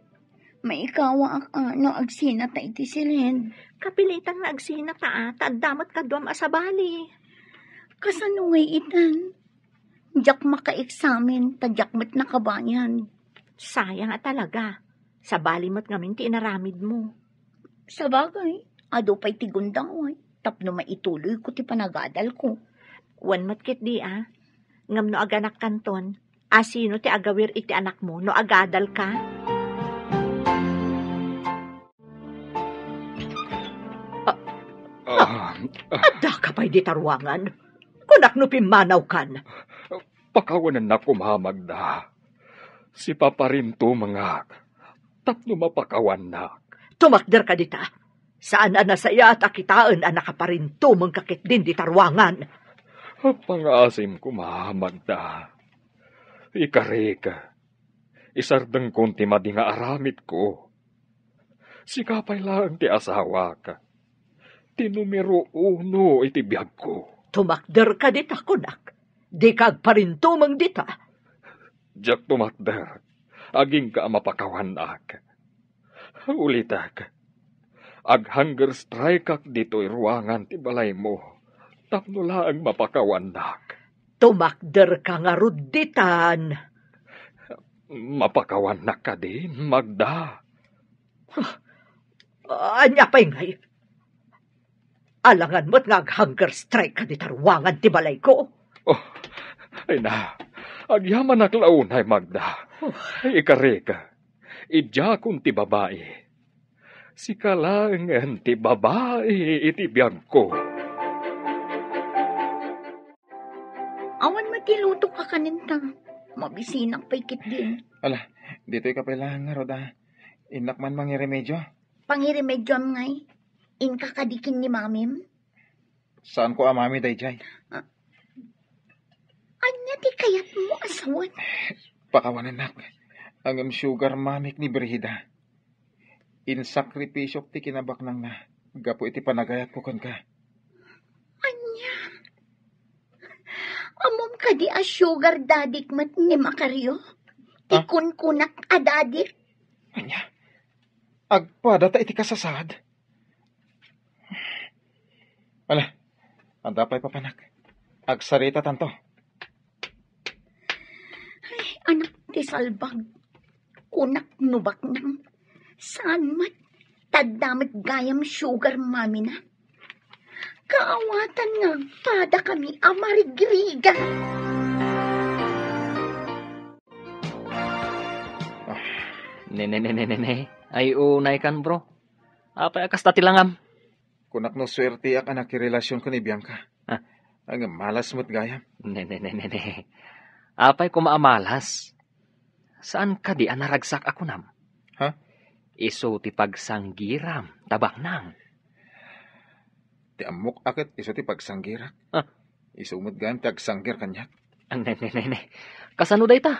maikawaak a no agsinata iti siled. Kapilitan nga agsinata, a, ta adda met kaduam a sabali. Kasano ngay itan? Diak makaeksamen, ta diak met nakabayad. Sayang a talaga. Sabali met ngamin ti inaramidmo. Sabagay, adu pay ti gundaway tapno maituloyko ti panagadalko. Wen met ketdi, a. Ngem no aganakkanton, asino ti agawir iti anakmo no agadalka? Ah, ah, adda ka pay dita ruangan? Kunak no pimmanawkan. Pakawanennak koma, Magda. Sipaparintumengak tapno mapakawannak. Tumakderka dita. Saan a nasayaat a kitaen a nakaparintumengka ketdin dita ruangan. Pangaasim koma, Magda. Ikarik, isardengkon ti madi nga aramidko. Sika pay laeng ti asawak, ti numero uno iti biagko. Tumakderka dita, kunak. Dika agparintumeng dita. Diak tumakder, agingga a mapakawannak. Ulitek, ag-hunger strike-ak ditoy ruangan ti balaymo tapno laeng mapakawannak. Tumakderka ngarud ditan. Mapakawannak kadi, Magda? Huh. Ania pay ngay? Alangan met nga ag-hunger strike ka dita ruangan ti balayko. Oh, ay na, agyamanak la unay, Magda. Oh. Ay, ikarik, idiakon ti babai. Sika laengen ti babai iti biagko. Awan met ti lutok a kanen ta. Mabisinak pay ketdi. Ala, ditoy ka pay laeng ngarud, a. Innak man mangiremedio. Pangiremedioam ngay? Inka kadi ken ni mamim? Saanko a mami daydiay. Ah. Ania ti kayatmo a sawen? Pakawanennak. Ngem sugar mamik ni Brigida. Insakripisyok ti kinabaknangna gapu iti panagayatko kenka. Ania? Ammom kadi a sugar daddy-k met ni Macario? Ti Ah? kunkunak a daddy-k? Ania? Agpadata iti kasasaad? Ala, adda pay papanak. Agsarita tanto. Ay, anak ti salbag. Kunak no baknang. Saan met? Tadda met gayam sugar mamina. Kaawatan nga agpada kami a marigrigat. Ah, ne, ne, ne, ne, ne, ne. Ay, unay kan, bro. Apay a kasta ti langam? Kunak no suerteak a nakirelasion ken ni Bianca. Ah. Ngem malas met gayam. Ne, ne, ne, ne, ne. Apay koma a malas? Saan kadi a naragsak a kunam? Ha? Isu ti pagsanggiram, ta baknang. Ti ammok a ket isu ti pagsanggirak. Ah. Isu met gayam ti agsanggir kaniak. Ah, ne, ne, ne, ne. Kasano dayta?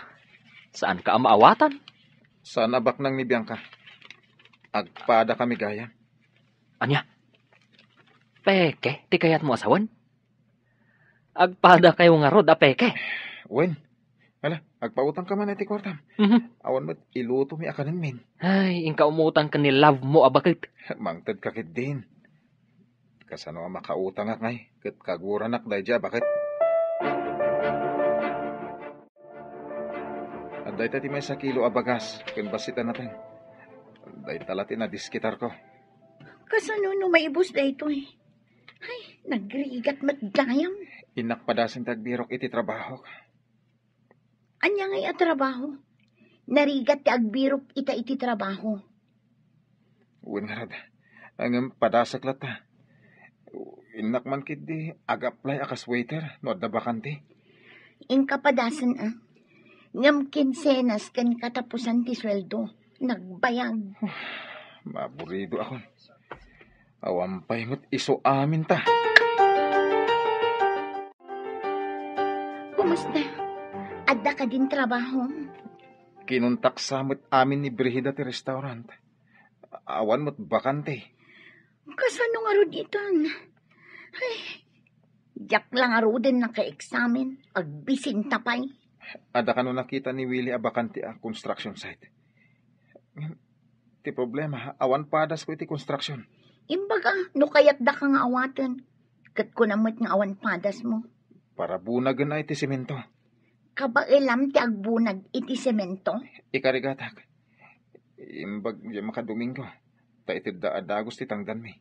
Saanka a maawatan? Saan a baknang ni Bianca. Agpada kami gayam. Ania? Peke ti kayatmo a sawen? Agpadakayo ngarud a peke? Wen. Ala, agpautang ka man iti kuartam. Mhm. Awan met ilutomi a kanenmin. Ay, inka umutang ken ni love mo a baket. Mangted ka ketdin. Kasano a makautangak ngay, ket kaguranak daydiay a baket. Adda ita ti maysa kilo a bagas ken bassit a nateng. Dayta la ti nadiskitarko. Kasano no maibus daytoy? Ay, nagrigat met gayam. Innak padasen ti agbirok iti trabahok. Ania ngay a trabaho? Narigat ti agbirok ita iti trabaho. Wen ngarud. Ngem padasek latta. Innak man ketdi ag-apply a kas waiter no adda bakante. Inka padasen a. Ngem kinsenas ken katapusan ti sueldo. Nagbayag. Maburidoakon. Awan pay met isu aminta. Kumusta? Adda kadin trabaho? Kinuntaksa met amin ni Brigida ti restaurant. Awan met bakante. Kasano ngarud itan? Ay, diak la ngaruden nakaeksamen, agbisinta pay. Adda kano nakita ni Willie a bakante a construction site? Ti problema, awan padasko iti construction. Imbaga, no kayatdaka nga awaten, ket kuna met nga awan padasmo. Para bunagen ay ti semento. Kabaelam ti agbunag iti semento? Ikarigatak. Imbag diay makadomingo, ta itedda a dagus ti tangdanmi.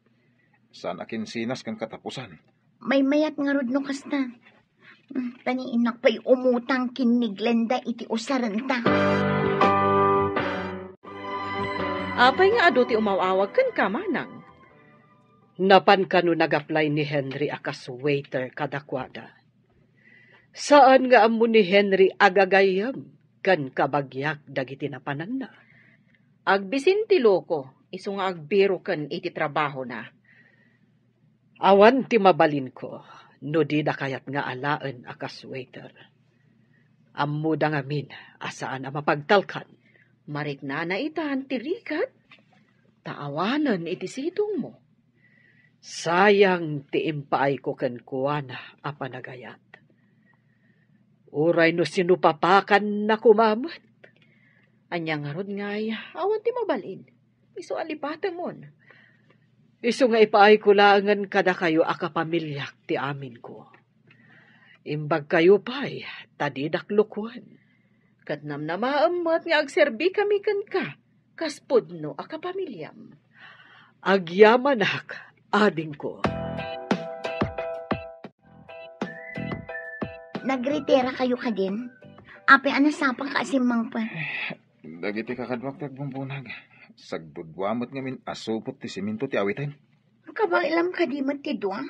Saan a kinsinas ken katapusan. Maymayat ngarud no kasta. Hmm, tani innak pay umutang ken ni Glenda iti usarenta. Apay nga adu ti umaw-awag kenka, Manang? Napan kano nag-apply ni Henry a kas waiter kadakuada. Saan nga ammo ni Henry a gagayyem ken kabagiak dagiti napananna. Agbisin ti loko, isu nga agbiroken iti trabahona. Awan ti mabalinko no dida kayat nga alaen a kas waiter. Ammoda ngamin a saan a mapagtalkan. Mariknana itan ti rigat, ta awanen iti situngmo. Sayang ti impaayko kenkuana a panagayat. Uray no sinupapakanna koma met. Ania ngarud ngay, awan ti mabalin. Isu a lipatemon. Isu nga ipaayko laengen kadakayo a kapamiliak ti aminko. Imbagkayo pay, ta didak lukuen. Ket namnamaem met nga agserbikami kenka kas pudno a kapamiliam. Agyamanak, adingko. Nagritira kayo kadin? Apay a nasapa ka a simmangpet? Dagiti kakaduak ti agbumbunag. Sagdudua met ngamin a supot ti semento ti awiten. Kabaelam kadi met ti dua?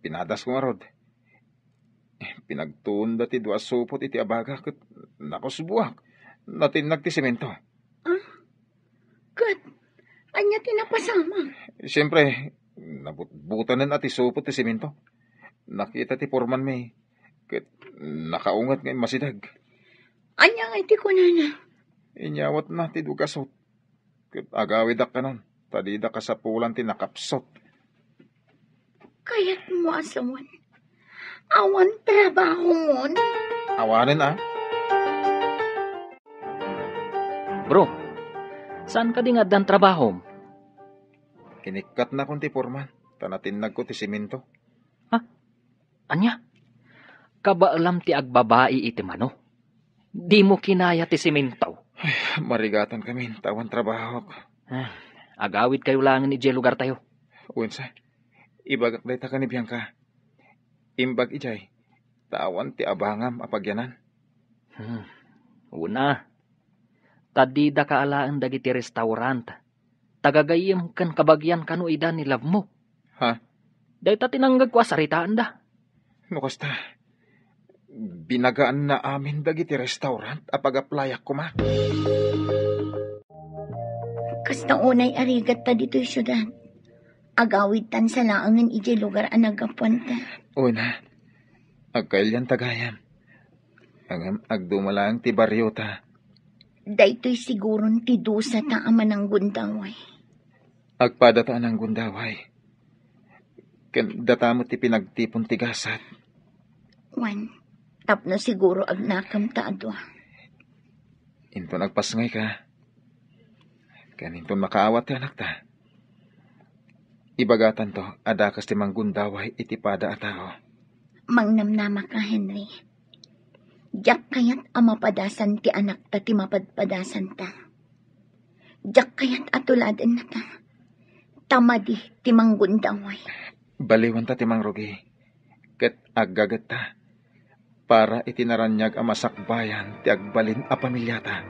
Pinadasko ngarud. Pinagtuonda ti dua a supot iti abaga ket nakusboak. Natinnag ti semento. Ah? Ket ania ti napasama? Siempre, nabutbutanen a ti supot ti semento. Nakita ti foremanmi ket nakaunget nga immasideg. Ania ngay ti kunana? Inyawatna ti dua a supot. Ket agawidak kanon, ta dida kasapulan ti nakapsut. Kayatmo a sawen, awan trabahomon? Awanen a. Bro, saan kadi nga addan trabahom? Inikkatnakon ti foreman, ta natinnagko ti semento. Ha? Ania? Kabaelam ti agbabai iti mano. Dimo kinaya ti semento. Ay, marigatan kami, ta awan trabahok. Ah, agawidkayo laengen idiay lugartayo. Wensa, ibagak dayta ken ni Bianca. Imbag idiay, ta awan ti abangam a pagyanan. Hmm. Una, ta dida kaalaen dagiti restaurant. Tagagayyem ken kabagian kano ida ni love mo. Ha? Dayta ti nangngegko a saritaenda. No kasta, binagaanna amin dagiti restaurant a pag-applyak koma. Kasta unay a rigatta ditoy siudad. Agawidtan sa laengen idiay lugar a naggapuanta. Una, agkailianta gayam. Ngem agduma laeng ti bariota. Daytoy siguron ti dusata a mananggundaway. Agpadata a nanggundaway. Ken data met ti pinagtipon ti gasat. Wen, tapno siguro agnakamta a dua. Inton agpasngayka, ken inton makaawat ti anakta, ibagatanto a dakes ti manggundaway iti pada a tao. Mangnamnamaka, Henry. Diak kayat a mapadasan ti anakta ti mapadpadasanta. Diak kayat a tuladennata. Ta madi ti manggundaway. Baliwanta ti mangrugi, ket aggagetta para iti naraniag a masakbayan ti agbalin a pamiliata.